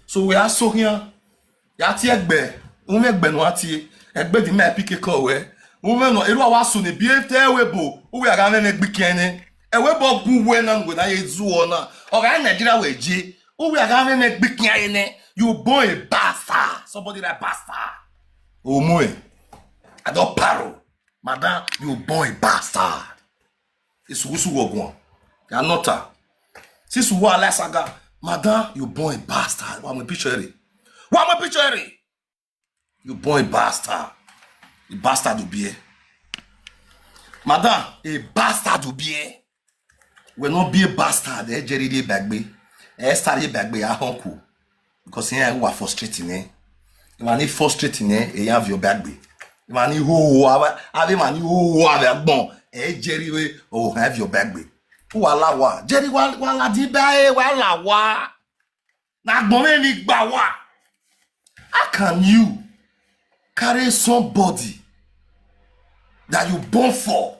So we are so here. Ya ti egbe, ume egbe no ati, egbe di me pike ko we. Ume no, iru awa su ni bi e te we bo, uwe aga me me gbi kene. E we bo gu we na ngwe na ye zu ona. O ga Nigeria we je. Uwe aga me me gbi kene. You born a bastard. Somebody like bastard. Omo e. I don paro. Madam, you born a bastard. It's wusu wogon. You are not a. Since you are like saga, madam, you born a bastard. Wa mo picture re. Wa mo picture re. You born a bastard. A bastard will be here. Madam, a bastard will be here. We no be a bastard. E jeri de bagbe. E start de bagbe a honku. Because here we are frustrating eh. If I need frustrating eh, e have your bagbe. If I need ho ho ave, ave man need ho ho ave agbon. E jeri we o have your bagbe. Wa la wa. Jeri wa wa la di ba e wa la wa. Na gbon me ni gba wa. How can you carry somebody that you born for,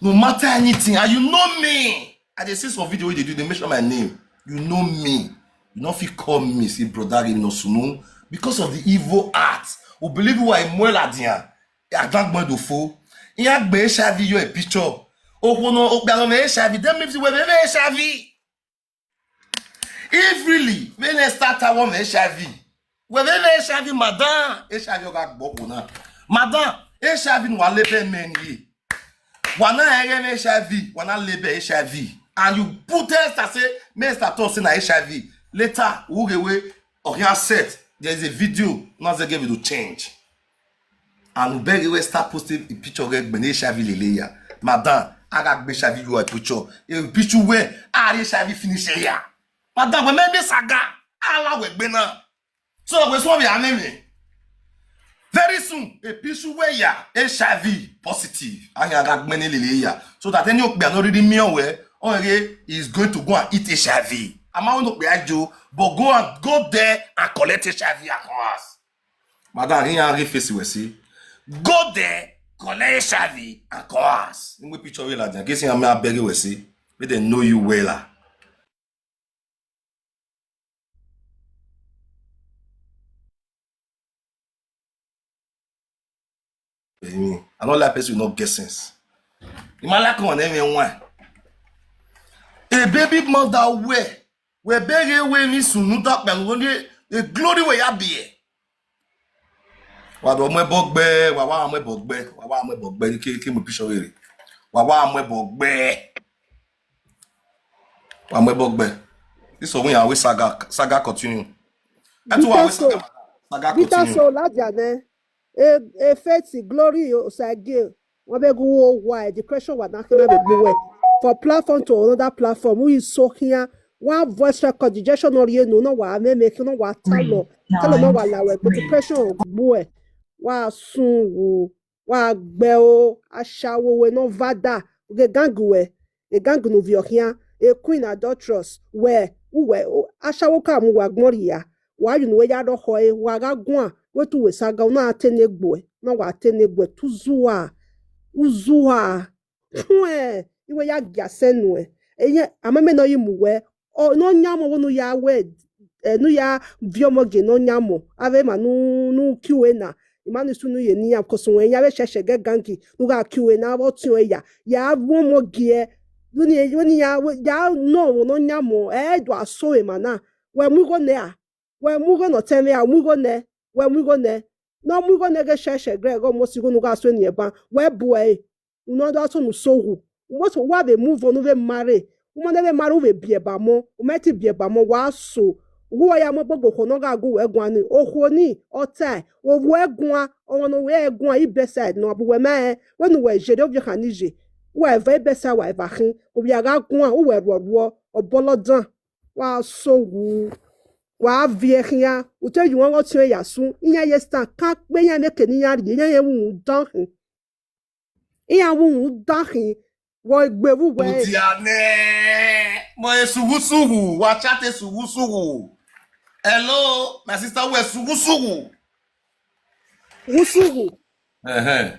no matter anything, and you know me? I dey see some video wey dey do, dey mention my name. You know me. You no fit call me, say, "Brother, give me no sunu." Because of the evil heart. O believe who I muel adian. Adagbo do fo. Iya gbe H I V your picture. O wo no o gba no H I V. Dem me we be H I V. If really, when they start I want H I V. We be H I V, madam. H I V ga gbo na. Madam, H I V no wa lebe men ye. Wa na ere H I V, wa na lebe H I V. And you put test and say, "Mister Thompson na H I V." Later, who get away or he set. There is a video, now they give it to change. And beg we start posting a picture of H I V lele ya. Madam, I got H I V you a picture. A picture where I H I V finish here. Madam, we make saga. Ala we gbe na. So we so we are name. Very soon, a picture where ya H I V positive. And I got many lele ya. So that any okpe no reading me away, only is going to go and eat H I V. I'm not okpe ajo, but go and go there and collect H I V at once. Madam, he and face we see. Go there, collect H I V and come house. In we picture we like that. Guess I'm a beg we see. We they know you well. Ah. Èmi, I don't like person who no get sense. Imala come on everyone. A baby mother where? We beg away ni sunu da pẹ̀lú ni a glory we ya be. Wa do mo bogbe, wa wa mo bogbe, wa wa mo bogbe ki ki mo picture we. Wa wa mo bogbe. Wa mo bogbe. This one we are we saga saga continue. That's why we saga saga continue. So ladiane. E e faith glory o sage. Wọn bẹ gu wo wa depression wa na kina be gbo we. For platform to another platform, who is so here? One voice record, the gesture no rie no no wa me me kina wa talo. Talo no wa la we but depression gbo e. Wa sun wo. Wa gbe o ashawo we no vada. Ge gang we. E gang no vi o here. E queen adulterous we. Uwe ashawo ka mu wa gmoria. Wa yu nu we ya do ho e, wa ga gwan, we tu we saga, una te ne gbo e, na wa te ne gbo e, tu zuwa, uzuwa. Tue, iwe ya gia senu e. Eye, ameme no yi mu we. O, no nyamo wo nu ya we, eh, nu ya vio mo ge no nyamo. Ave ma nu, nu kiwe na. Imani su nu ye ni ya, kosu we ya we sheshe ge gangi. Nu ga kiwe na, wo tue ya. Ya wo mo ge. Nu ni, wo ni ya, we, ya no, wo no nyamo. Eh, do aso e ma na. We mu go ne a. We mu go no teme a, mu go ne. We mu go ne. No mu go ne ge sheshe gre go mo si go nu ga so ni e ban. We bu e. Uno da so nu so hu. What wa be move on, we marry. Uma ne be marry, we bi e ba mo. U me ti bi e ba mo wa so. Wo ya mo gbogbo ko no ga go we gwan ni. O ho ni, o tai. O wo e gwan, o no we e gwan, i be side no, bu we ma e. We nu we je de, o bi ha ni je. We va i be sa, wa va hin. O bi a ga gwan, o we ro ro, o bolo dan. Wa so wu. Wa vie hia. U te yu wan wo tue ya su. Iya ye sta ka pe ya me ke ni ya ri, ya ye wu dan hin. Iya wu dan hin. Wo gbe wu we. Utiane. Mo e sugu sugu. Wa chat e sugu sugu. Hello, my sister, we sugu sugu. Wu sugu. Eh, eh.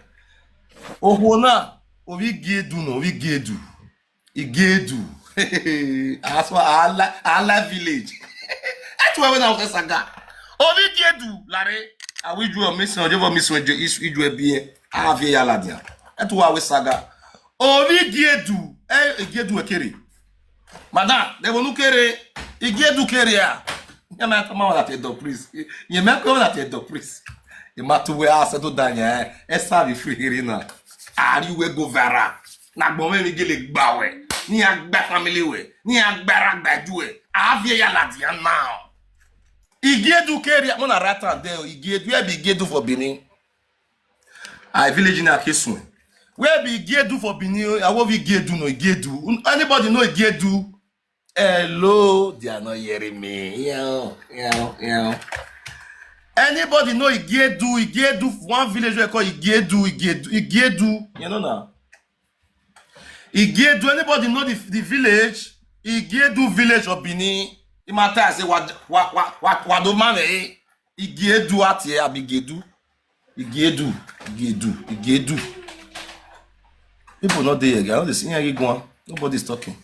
Ohwo na, ovi giedu no, ovi giedu. Igiedu. Aswa ala, ala village. Etu we na ofesa ga. Ovi giedu, lare. Awi ju o mission, ojo bo mission, ojo isu, iju e bie. Avie ya ladia. Etu wa we saga. Ovi giedu. Eh, igiedu e kere. Madam, de bo nu kere. Igiedu kere a. Nye me ka ma wa that e do, please. Nye me ka wa that e do, please. E ma tu we a se do da nye. E sa vi free here na. Ari we go vera. Na gbon we ni gele gba we. Ni a gba family we. Ni a gba ra gba ju we. Avie ya ladia now. Igiedu kere a. Mo na right hand there. Igiedu, e bi Igiedu for Benin. I village in Akisun. Where be Igiedu for Benin? I will be Igiedu no Igiedu. Un-, anybody know Igiedu? Hello, they are not hearing me. Yeah, yeah, yeah. Anybody know Igiedu? Igiedu, one village we call Igiedu, Igiedu, Igiedu. You know now. Igiedu, anybody know the, the village? Igiedu village of Benin. Imata say what, what, what, what, what do man, eh? Igiedu out here, abi Igiedu. Igiedu, Igiedu, Igiedu. People not there again. I don't see any one. Nobody's talking.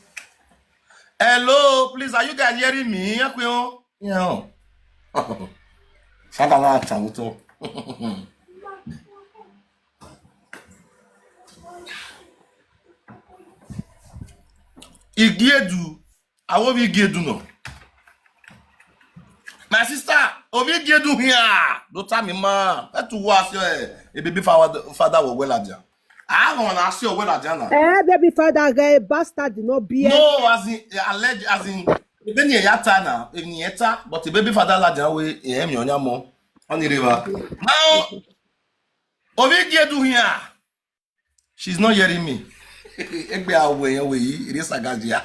Hello, please, are you guys hearing me? Yeah. Saka na acha uto. Igiedu, I will be Igiedu no. My sister, ovi Igiedu here. Don't tell me, ma. That to was your, eh, a baby father, father will well at you. I want to ask you well at you now. Eh, baby father, guy, bastard, no beer. No, as in, eh, alleged, as in, even your yata now, even yeta, but the baby father la jawe, eh, mi onyamo, on the river. Now, ovi Igiedu here. She's not hearing me. Egbe awe ye we yi, ri saga jia.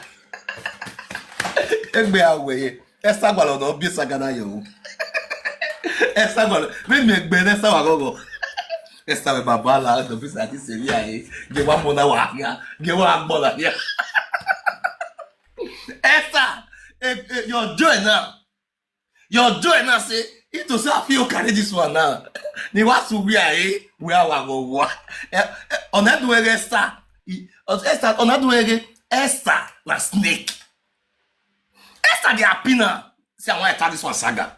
Egbe awe ye. Esther gwalo no bi saga na yo. Esther gwalo. Me me gbe na Esther wa gogo. Esther we baba la do bi sa ti se ri aye. Ge wa mo na wa ya. Ge wa gbo la ya. Esther, eh, eh, your joy now. Your joy now say, if to say I feel carry this one now. Ni wa su we are, eh, we are wa go wa. Eh, eh, on that way, Esther. I-, on Esther, on that way, Esther na snake. Esther dey happy now. Say, I want to tell this one saga.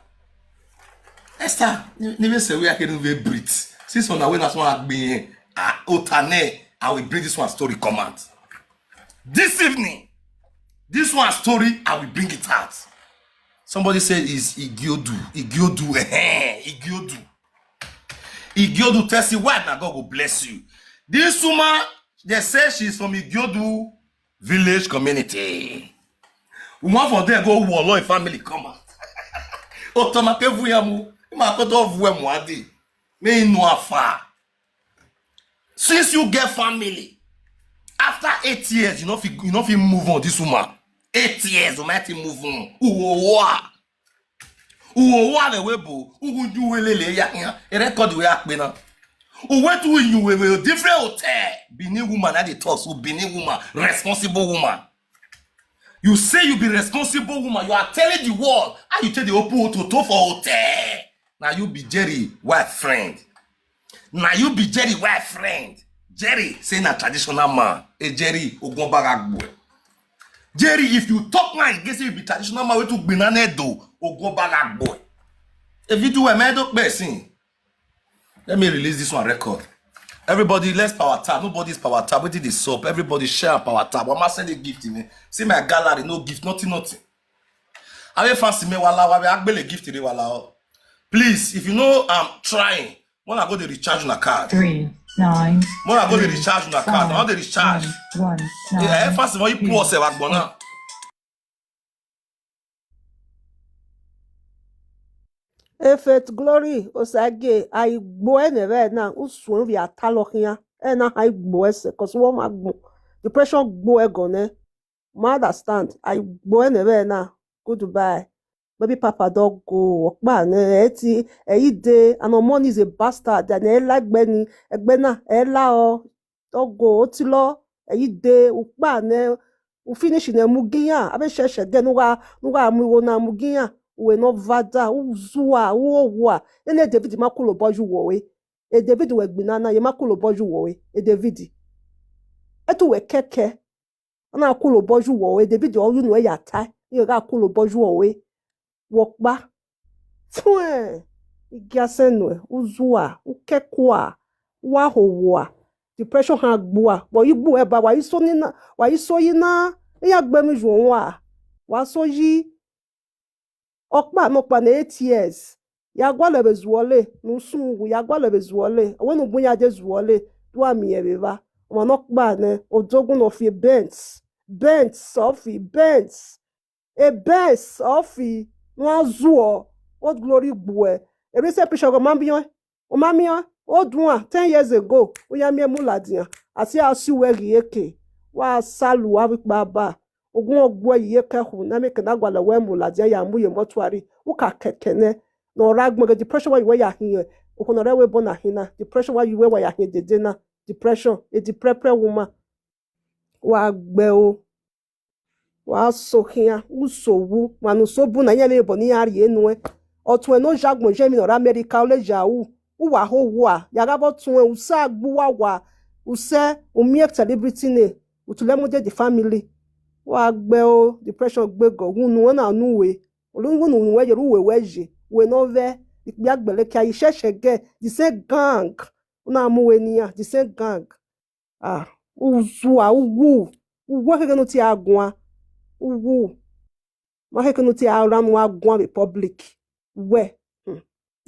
Esther, ni, ni we say we are getting very breathe. Since on the way, that's one being, ah, otane, I will bring this one story come out. This evening, this one story, I will bring it out. Somebody said is Igiodu, Igiodu, eh, Igiodu. Igiodu tell say why na God go bless you. This woman, they say she's from Igiodu village community. One for them go Wolo family come out. Otomake vuyamu, ma koto vuemu adi. Me no afar. Since you get family, after eight years, you no fit, you no fit move on this woman. Eight years, you might move on. Uwowa. Uwowa le webo, ugunju welele ya ya. E record we akpe na. Uwe tu inyu we we different hotel. Benin woman at the top, so Benin woman, responsible woman. You say you be responsible woman, you are telling the world how you take the open ototo for hotel. Now you be Jerry wife friend. Now you be Jerry wife friend. Jerry say na traditional man. Hey, Jerry, Ogunbagagbo. Jerry, if you talk now against say you be traditional man, we to be na nedo, Ogunbagagbo. If you do a medo person, let me release this one record. Everybody, let's power tap. Nobody's power tap. Wetin dey sup? Everybody share power tap. Mama send a gift to me. See my gallery, no gift, nothing, nothing. I will fancy me wala, I will agbele gift today wala. Please, if you know I'm trying, when I go to recharge na card. Three, nine. When I go to recharge na card, I want to recharge. One, yeah, nine, fancy when you pour yourself agbona. Efet Glory Osage, aigbo ene ve na usun vi atalo khian. Ena aigbo ese, 'cause wo ma gbo. Depression gbo e gone. Ma understand. Aigbo ene ve na. Goodbye. Baby papa don go. Okpa ne eti eide. And money is a bastard. And e la gbe ni egbe na e la o. Don go otilo eide ukpa ne. U finish ne mugiya. Abe sheshe ge nuga nuga mugo na mugiya. Uwe no vada uzua uowa. Ene David ma kulo boju wo we. E David we gbina na ye ma kulo boju wo we. E David. Etu we keke. Ana kulo boju wo we. David o yunu e ya tai. Ye ga kulo boju wo we. Wo pa. Fue. Igia senue. Uzua. Ukekua. Wa ho wa. Depression ha gbua. Wo yi gbu e ba. Wa yi so ni na. Wa yi so yi na. Ya gbe mi ju wa. Wa so yi. Okpa no pa na eight years. Ya gwa le be zuole. Nu sun wu ya gwa le be zuole. Wo nu bun ya je zuole. Du a mi e be ba. Wo no pa ne. Odogun no fi bent. Bent so fi bent. E best ofi nwa zuo. What glory gbue. E recent picture go man biyan. O man miyan. O dun a ten years ago. O ya mi e mu ladiyan. Asi asi we gi eke. Wa salu wa bi pa ba. Ogun ogbo ye ke hu na me ke na gwa le we mu ladiyan ya mu ye mortuary. U ka keke ne. No ra gbon ge depression wa yi we ya hin. O ko no re we bo na hin na. Depression wa yi we wa ya hin dede na. Depression. E deprepre woman. Wa gbe o. Wa so khian, u so wu, wa nu so bu na ye me bo ni ya ri enu e. Otun e no ja gbon je mi no ra America o le ja u. U wa ho wa, ya ga bo tun e u sa gbu wa wa. U se u mi e celebrity ne. U tu le mo de the family. Wa gbe o, depression gbe go. Wu nu na nu we. Olu wu nu we je ru we we je. We no ve. Ikpe agbele ki ayi sheshe ge. The same gang. Una mu we ni ya. The same gang. Ah, uzua, uwu. Uwu keke no ti agua. Uwu. Ma keke no ti aran wa gua be public. We. Hmm.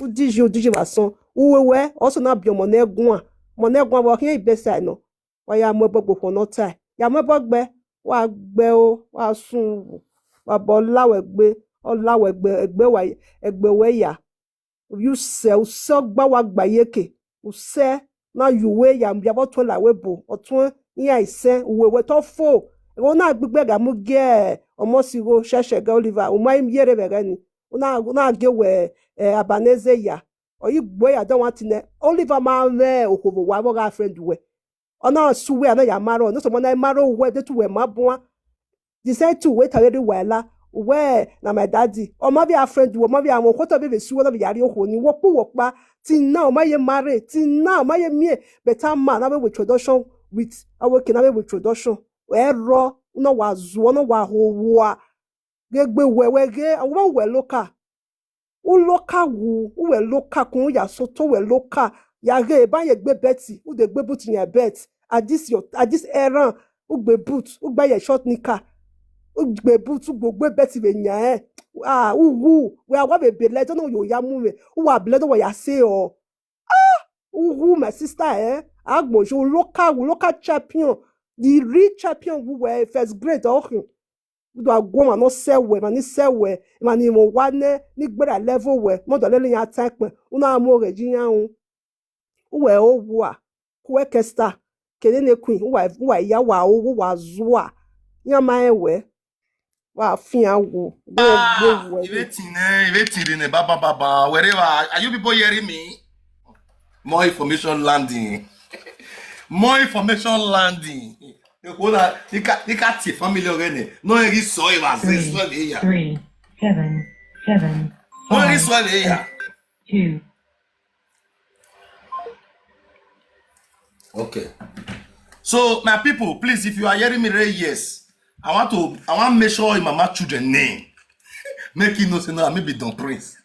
Udiji, udiji wa son. Uwe we, also na bi omo na gua. Mo na gua wa hin ibe sai no. Wa ya mo gbogbo ko no tai. Ya mo gbogbo. Wa gbe o, wa sun. Wa bo la we gbe. O la we gbe, egbe wa, egbe we ya. Use use gba wa gba yeke. Use na yuwe ya mbia bo tun la we bo. Otun iya ise uwe we to fo. Ewo na gbigbe ga mu ge omo si go sheshe ge Oliver. O ma im yere be gani. Una una ge we eh, abaneze ya. Oyi gbo ya don want ne. Oliver ma me okobo wa bo ga friend we. Ona suwe ana ya maro. No so mo na maro we de tu we ma bua. The same thing wey tell you wella. Where na my daddy? Or maybe our friend, or maybe our quote be suwe na yari o ni wopu wopa. Till now, my ye marry. Till now, my ye me better man. Na we introduction with our can we introduction. Error no wa zuo no wa ho wa. Gegbe we we ge. Awon we loka. U loka wu, u we loka kun ya soto we loka. Ya ge ba ye gbe beti, u de gbe but ya bet. At this your at this era, u gbe but, u gba ye short nika. U gbe but, u gbe gbe beti we nya eh. Ah, u wu, we awa be be le no yo ya mu we. U wa ble no wa ya se o. Ah, u wu my sister eh. Agbo jo loka wu, loka champion. The real champion wu we first grade o hin. Do agwo ma no se we, ma ni se we, ma ni mo wa ne ni gbera level we. Mo do le ya type. Una mo re ji yan. U we o wa. Ku e kesta. Kede ne queen. U wa u wa ya wa o u wa zua. Ya ma e we. Wa fi an wo. Go go we. Ibe tin ne, ibe tin ne baba baba. Wherever are you people hearing me? More information landing. More information landing. Ekwo na nika nika ti family already. No eri so e was this one here. Three, seven, seven, no eri so e here. Two. Okay. So my people, please, if you are hearing me right, yes, I want to I want make sure your mama children name. Make you know say no, maybe Don Prince.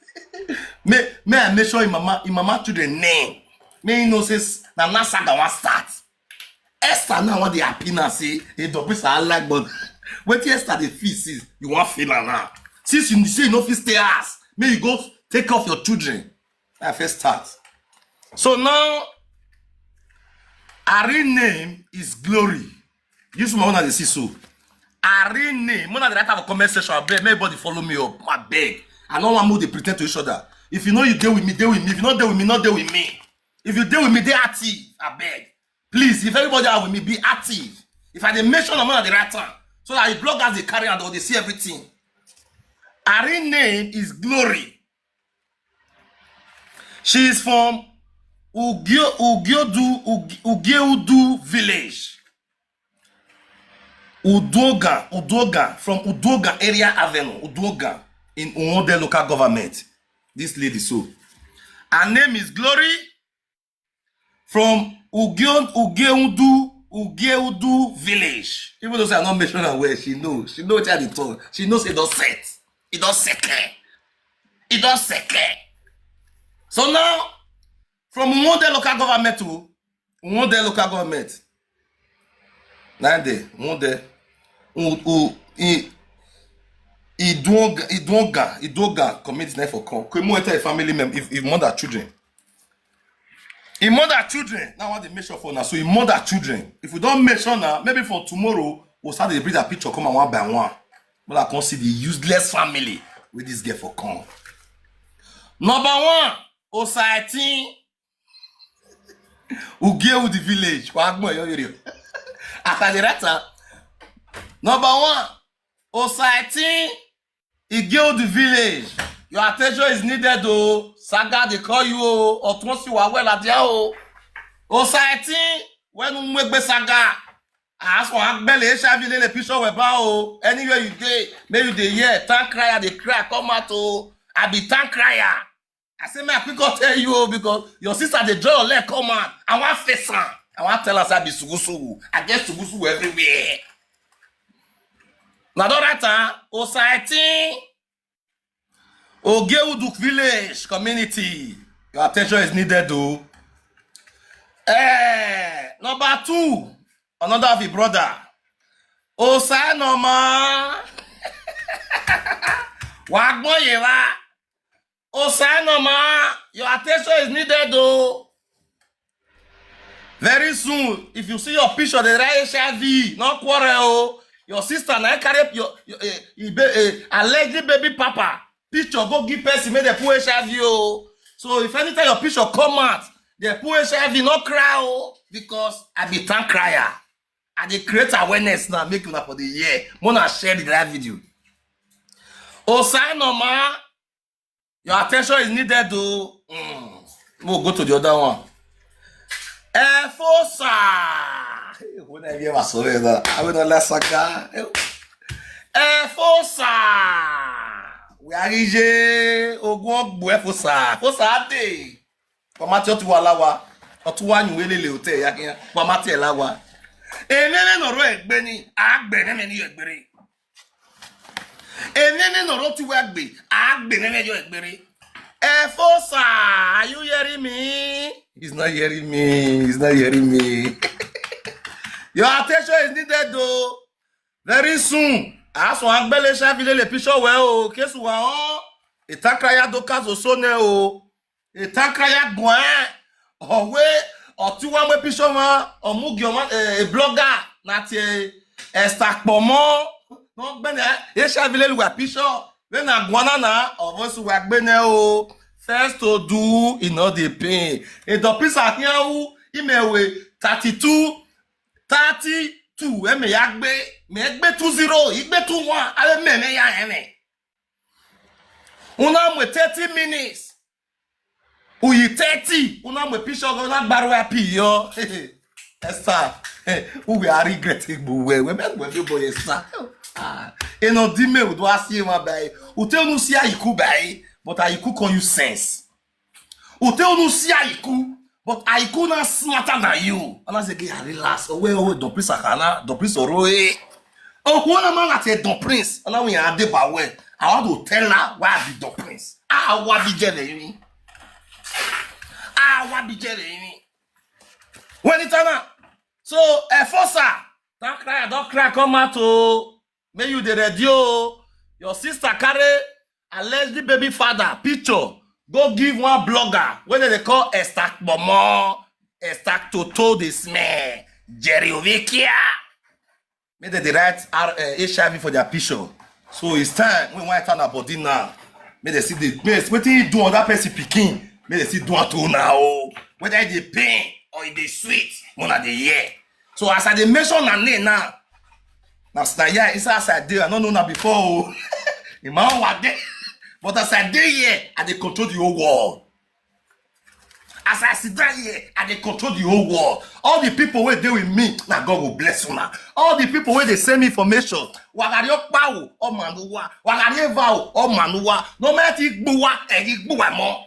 May may I make sure your mama your mama children name. May you know say na na saga wan start. Esther now want the happy now say hey Don Prince I like but wetin Esther dey feel since you wan feel am now. Since you say you no fit stay house, may you go take off your children. I first start. So now, her real name is Glory. Use my own as a so. Her real name. Mona the write am for comment section. I beg, everybody follow me up. I beg. I don't want move the pretend to each other. If you know you deal with me, deal with me. If you not deal with me, not deal with me. If you deal with me, they active. I beg. Please, if everybody are with me, be active. If I dey mention, I'm not the right time. So that the bloggers they carry out, they see everything. Her real name is Glory. She is from Ugio, Ugiodu, Ug- Ugeudu village. Udoga, Udoga, from Udoga area avenue, Udoga in Uwode local government. This lady so. Her name is Glory from Ugio, Ugeudu, Ugeudu village. Even though say I not mention her well, she know. She know what I dey talk. She knows it don't set. It don't set. It don't set. So now, from Uwode local government to Uwode local government. Nine day, Uwode. U, u, i, Idonga, Idonga, Idonga community name for come. Kwemo enter a family member, if, if mother children. If mother children, now I want to make sure for now. So if mother children, if we don't make sure now, maybe for tomorrow, we'll start to bring that picture come and one by one. But I can't see the useless family with this girl for come. Number one, Osaitin Ugeu the village. Wagmo yo yo. After the writer, number one, Osaitin Igeo the village. Your attention is needed o. Saga dey call you o. Otunsi wa well adia o. Osaitin when umwegbe saga. As for agbele H I V lele picture we ba o. Anywhere you dey, make you dey hear. Town crier dey cry come out o. I be town crier. I say make I quick go tell you o because your sister dey draw your leg come out. I wan face am. I wan tell her say I be sugusugu. I get sugusugu everywhere. Na don write am. Osaitin Ogeuduk village community. Your attention is needed o. Eh, number two, another of your brother. Osainoma. Wagboyewa. Osainoma, your attention is needed o. Very soon, if you see your picture, they write H I V, no quarrel o. Your sister na carry your, your eh, eh, ba- eh, alleged baby papa picture go give person make they put H I V o. So if anytime your picture come out, they put H I V, no cry o because I be town crier. I dey create awareness now, make una for the year. Mona share the live video. Osainoma, your attention is needed o. Mm. We'll go to the other one. Efosa. When I hear my story, I will not let Saka. Efosa. We are Ije Ogun Efosa. Efosa Ade. Pamati otu wa lawa. Otu wa nyu elele ote ya kiya. Pamati e lawa. Enene noro egbe ni. Agbe nene ni egbere. Enene noro ti wa gbe. Agbe nene yo egbere. Efosa, are you hearing me? He's not hearing me. He's not hearing me. Your attention is needed though. Very soon, aso agbele sha vile le picture we o. Kesu wa o. Itakra ya dokazo so ne o. Etakraya gwen. Owe otiwa mwe pishoma omugioma, eh, a blogger na ti, eh, Esther Pomo. No gbene H I V lelu wa pisho. We na gwana na ovosu wa gbene o. First to do e no dey pain. E do pisa hian u imewe thirty-two, thirty-two eme ya gbe. Me gbe two zero, igbe two one. Ale me me ya eme. Una mwe thirty minutes. Uyi thirty. Una mwe picture go na gbaru api yo. Esther. Who we are regretting we we we we boy sa. Ah, e no di me we do asi ma bai. U te unu si aiku bai, but aiku con you sense. U te unu si aiku, but aiku na smarter than you. And I say, "Get relax. Oh, wait, oh, don't please, Akana. Don't please, Oroe." Oh, who na man at a don't prince? And now we are the power. I want to tell her why I be don't prince. I want be Jeremy. I want be Jeremy. When it's now, so enforcer, don't cry, don't cry, come out, oh. May you the radio. Your sister carry alleged baby father picture, go give one blogger wey dem dey call Esther Pomo, Esther Toto dey smell, Jerry Ovikia. Make dem dey write R- uh, H I V for their picture. So it's time when one turn her body now. Make dem see the place. Wetin he do on that person pikin, make dem see do am to una o. Whether e dey pain or e dey sweet, una dey hear. So as I dey mention her name now, na sna yeah, inside as I dey, I no know na before o. In my own wa dey. But as I dey here, I dey control the whole world. As I sit down here, I dey control the whole world. All the people wey dey with me, na God go bless una. All the people wey dey send me information, wagari okpawo, omanuwa, wagari evawo, omanuwa. No matter igbuwa, egi igbuwa mo.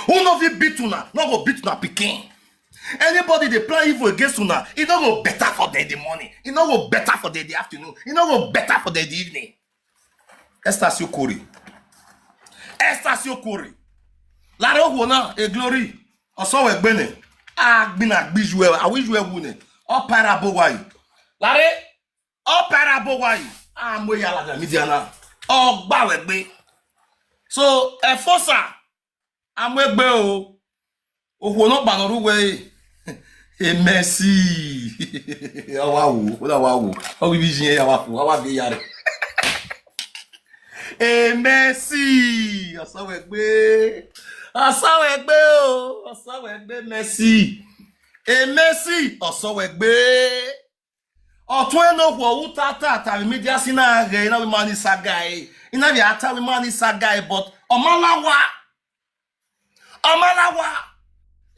Who no fit beat una, no go beat una pikin. Anybody dey plan evil against una, e no go better for them in the morning. E no go better for them in the afternoon. E no go better for them in the evening. Esther Siokori. Esther Siokori. Lare owo na e glory. Oso we gbene. A gbina gbiju e, a wiju e wune. O para bo wa yi. Lare, o para bo wa yi. A mo ya la media na. O gba we gbe. So, enforcer, a mo egbe o. Owo no gba no ru we. E Mercy. Awa wo, o da wa wo. O bi bi jin ya wa fu, awa bi ya re. E Mercy. Oso we gbe. Oso we gbe o. Oso we gbe Mercy. E Mercy. Oso we gbe. Otun eno wo uta ta ta media si na ge, ina we mani sagai. Ina we ata we mani sagai, but omalawa. Omalawa.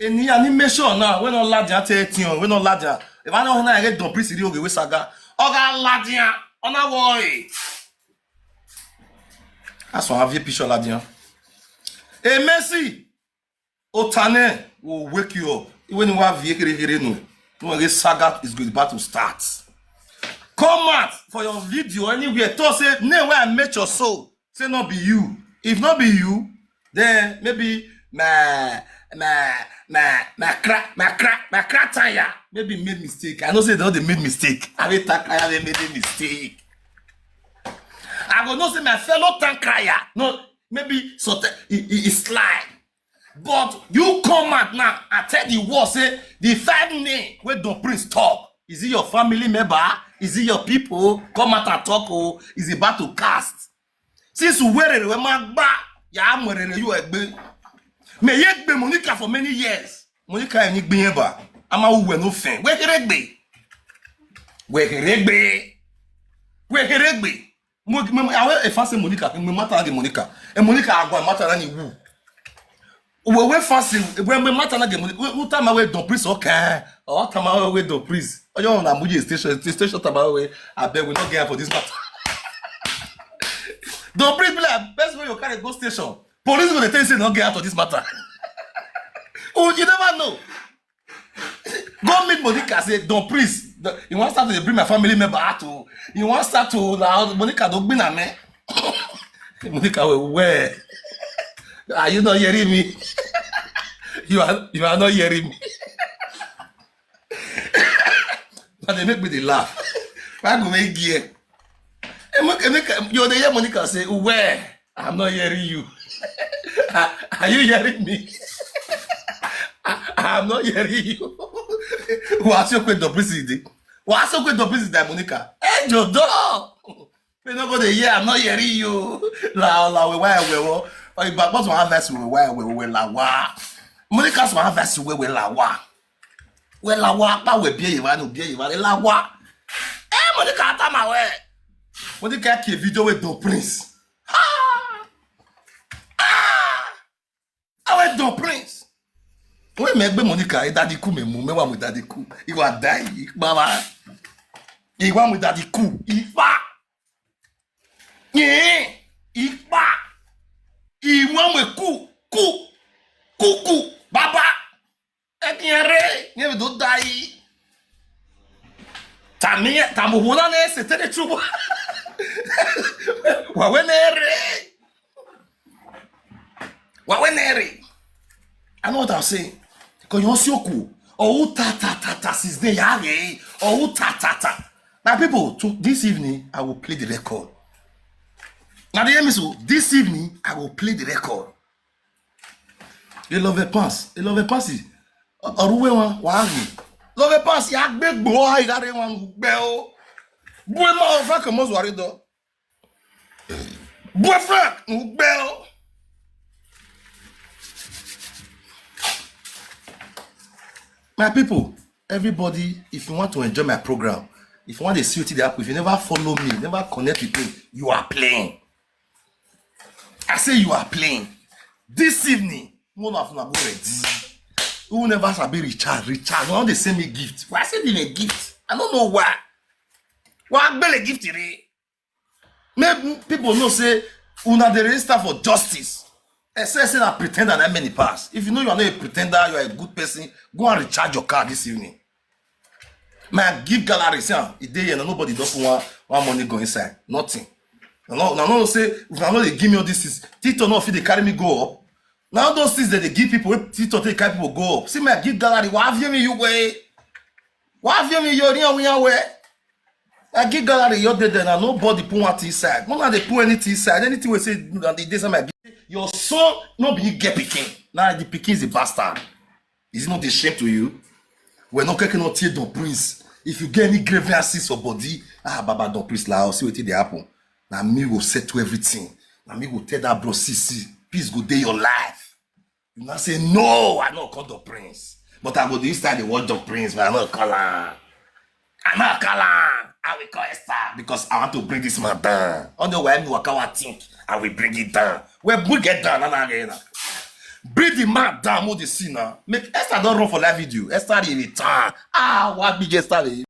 Eni animation na, we no ladian te tion, we no ladian. If I no na get don prisi ri oge we saga. Oga ladian, ona wo e. That's why I have a picture ladian. E Mercy. Otane will wake you up. When you have here, here, here, no. No, this saga is going about to start. Come out for your video anywhere. Talk say, name where I met your soul. Say not be you. If not be you, then maybe my my my my crack my crack my crack tire. Maybe made mistake. I know say they, they made mistake. I mean, tank crier they made a mistake. I go know say my fellow tank crier. No, maybe so he, he, he slide. But you come out now and tell the world say the five name wey Don Prince talk. Is it your family member? Is it your people? Come out and talk. Oh, is about to cast. Since where we magba ya mwerere you egbe. Me ye gbe Monica for many years. Monica eni gbe yen ba. Ama uwe no fen. We heregbe. We heregbe. We heregbe. Mo mo awe e fa se Monica, mo mata ge Monica. E Monica agwa mata na ni wu. We we fa se we me mata na ge Monica. We uta ma we Don Prince okay. O ta ma we Don Prince. Oyo na muji station station ta ma we abeg we no get for this matter. Don Prince be like best way you carry go station. Police go dey tell you say no get out of this matter. Oh, you never know. Go meet Monica, say, Don Prince, the- you want start to bring my family member out. Oh. You want start to now Monica don't be na me. Monica will where? Are you not hearing me? You are you are not hearing me. But they make me dey laugh. Why go make gear? Emeka, Emeka, you dey hear Monica say, where? I'm not hearing you. Are, are you hearing me? I, I'm not hearing you. What's your question, Don Prince? What's your question, Don Prince? Monica. Hey, Jodo. We no go dey hear, I'm not hearing you. La la we why we wo. Oyi ba boss wan advice we why we we la wa. Monica wan advice we we la wa. We la wa pa we bie yewa no bie yewa la wa. Eh, Monica atama we. Monica ke video with Don Prince. Ha! Ah! Awe Don Prince. When me gbe Monica, e daddy ku me mu, me wa mu daddy ku. Iwa die, baba. Iwa mu daddy ku. Ifa. Yeah. Ifa. Iwa mu ku, ku. Ku, ku. Baba. Etiere, nye do die. Tamie, tamu huna ne se tere chubu. Wa wenere. Wa wenere. I know what I'm saying. Because you see oku. Oh, ta, ta, ta, ta, since they are, eh. Oh, ta, ta, ta. My people, to, this evening, I will play the record. Now, they hear me so. This evening, I will play the record. E love pass. E love pass. Oruwe wan, wa ri. Love pass, ya gbe gbo, a igare wan gbe o. Bue ma o fa ke mo zuare do. Bue Frank, n gbe o. My people, everybody, if you want to enjoy my program, if you want to see what they happen, if you never follow me, never connect with me, you are playing. I say you are playing. This evening, one of una go ready. Who never sabi recharge, recharge. Now they send me gift. Why send me a gift? I don't know why. Why I a gift today? Make people know say una dey register for justice. Except say na pretender that many pass. If you know you are not a pretender, you are a good person, go and recharge your card this evening. My gift gallery, see am, e dey here, na nobody don put one, one money go inside. Nothing. Na no, na no say, if na no dey give me all these things, TikTok no fit dey carry me go up. Na all those things that they give people, wey TikTok take carry people go up. See my gift gallery, wa vie mi yuwe. Wa vie mi yori and we are where. I give gallery your day there, na nobody put one thing inside. No, na dey put anything inside. Anything we say, na the day my gift. Your son, no be get pikin. Now the pikin is a bastard. Is it not a shame to you? We're not kicking out here, Don Prince. If you get any grievances or body, ah, Baba Don Prince, la, see what they happen. Now me will settle everything. Now me will tell that bro, see, see, peace go day your life. You now say, no, I not call Don Prince. But I go this time they watch Don Prince, but I not call her. I not call her. I will call Esther because I want to bring this man down. On the way, me waka wa think, I will bring it down. Well, we get down, and again. Bring the man down, what they see now. Make Esther don't run for live video. Esther in return. Ah, what big Esther dey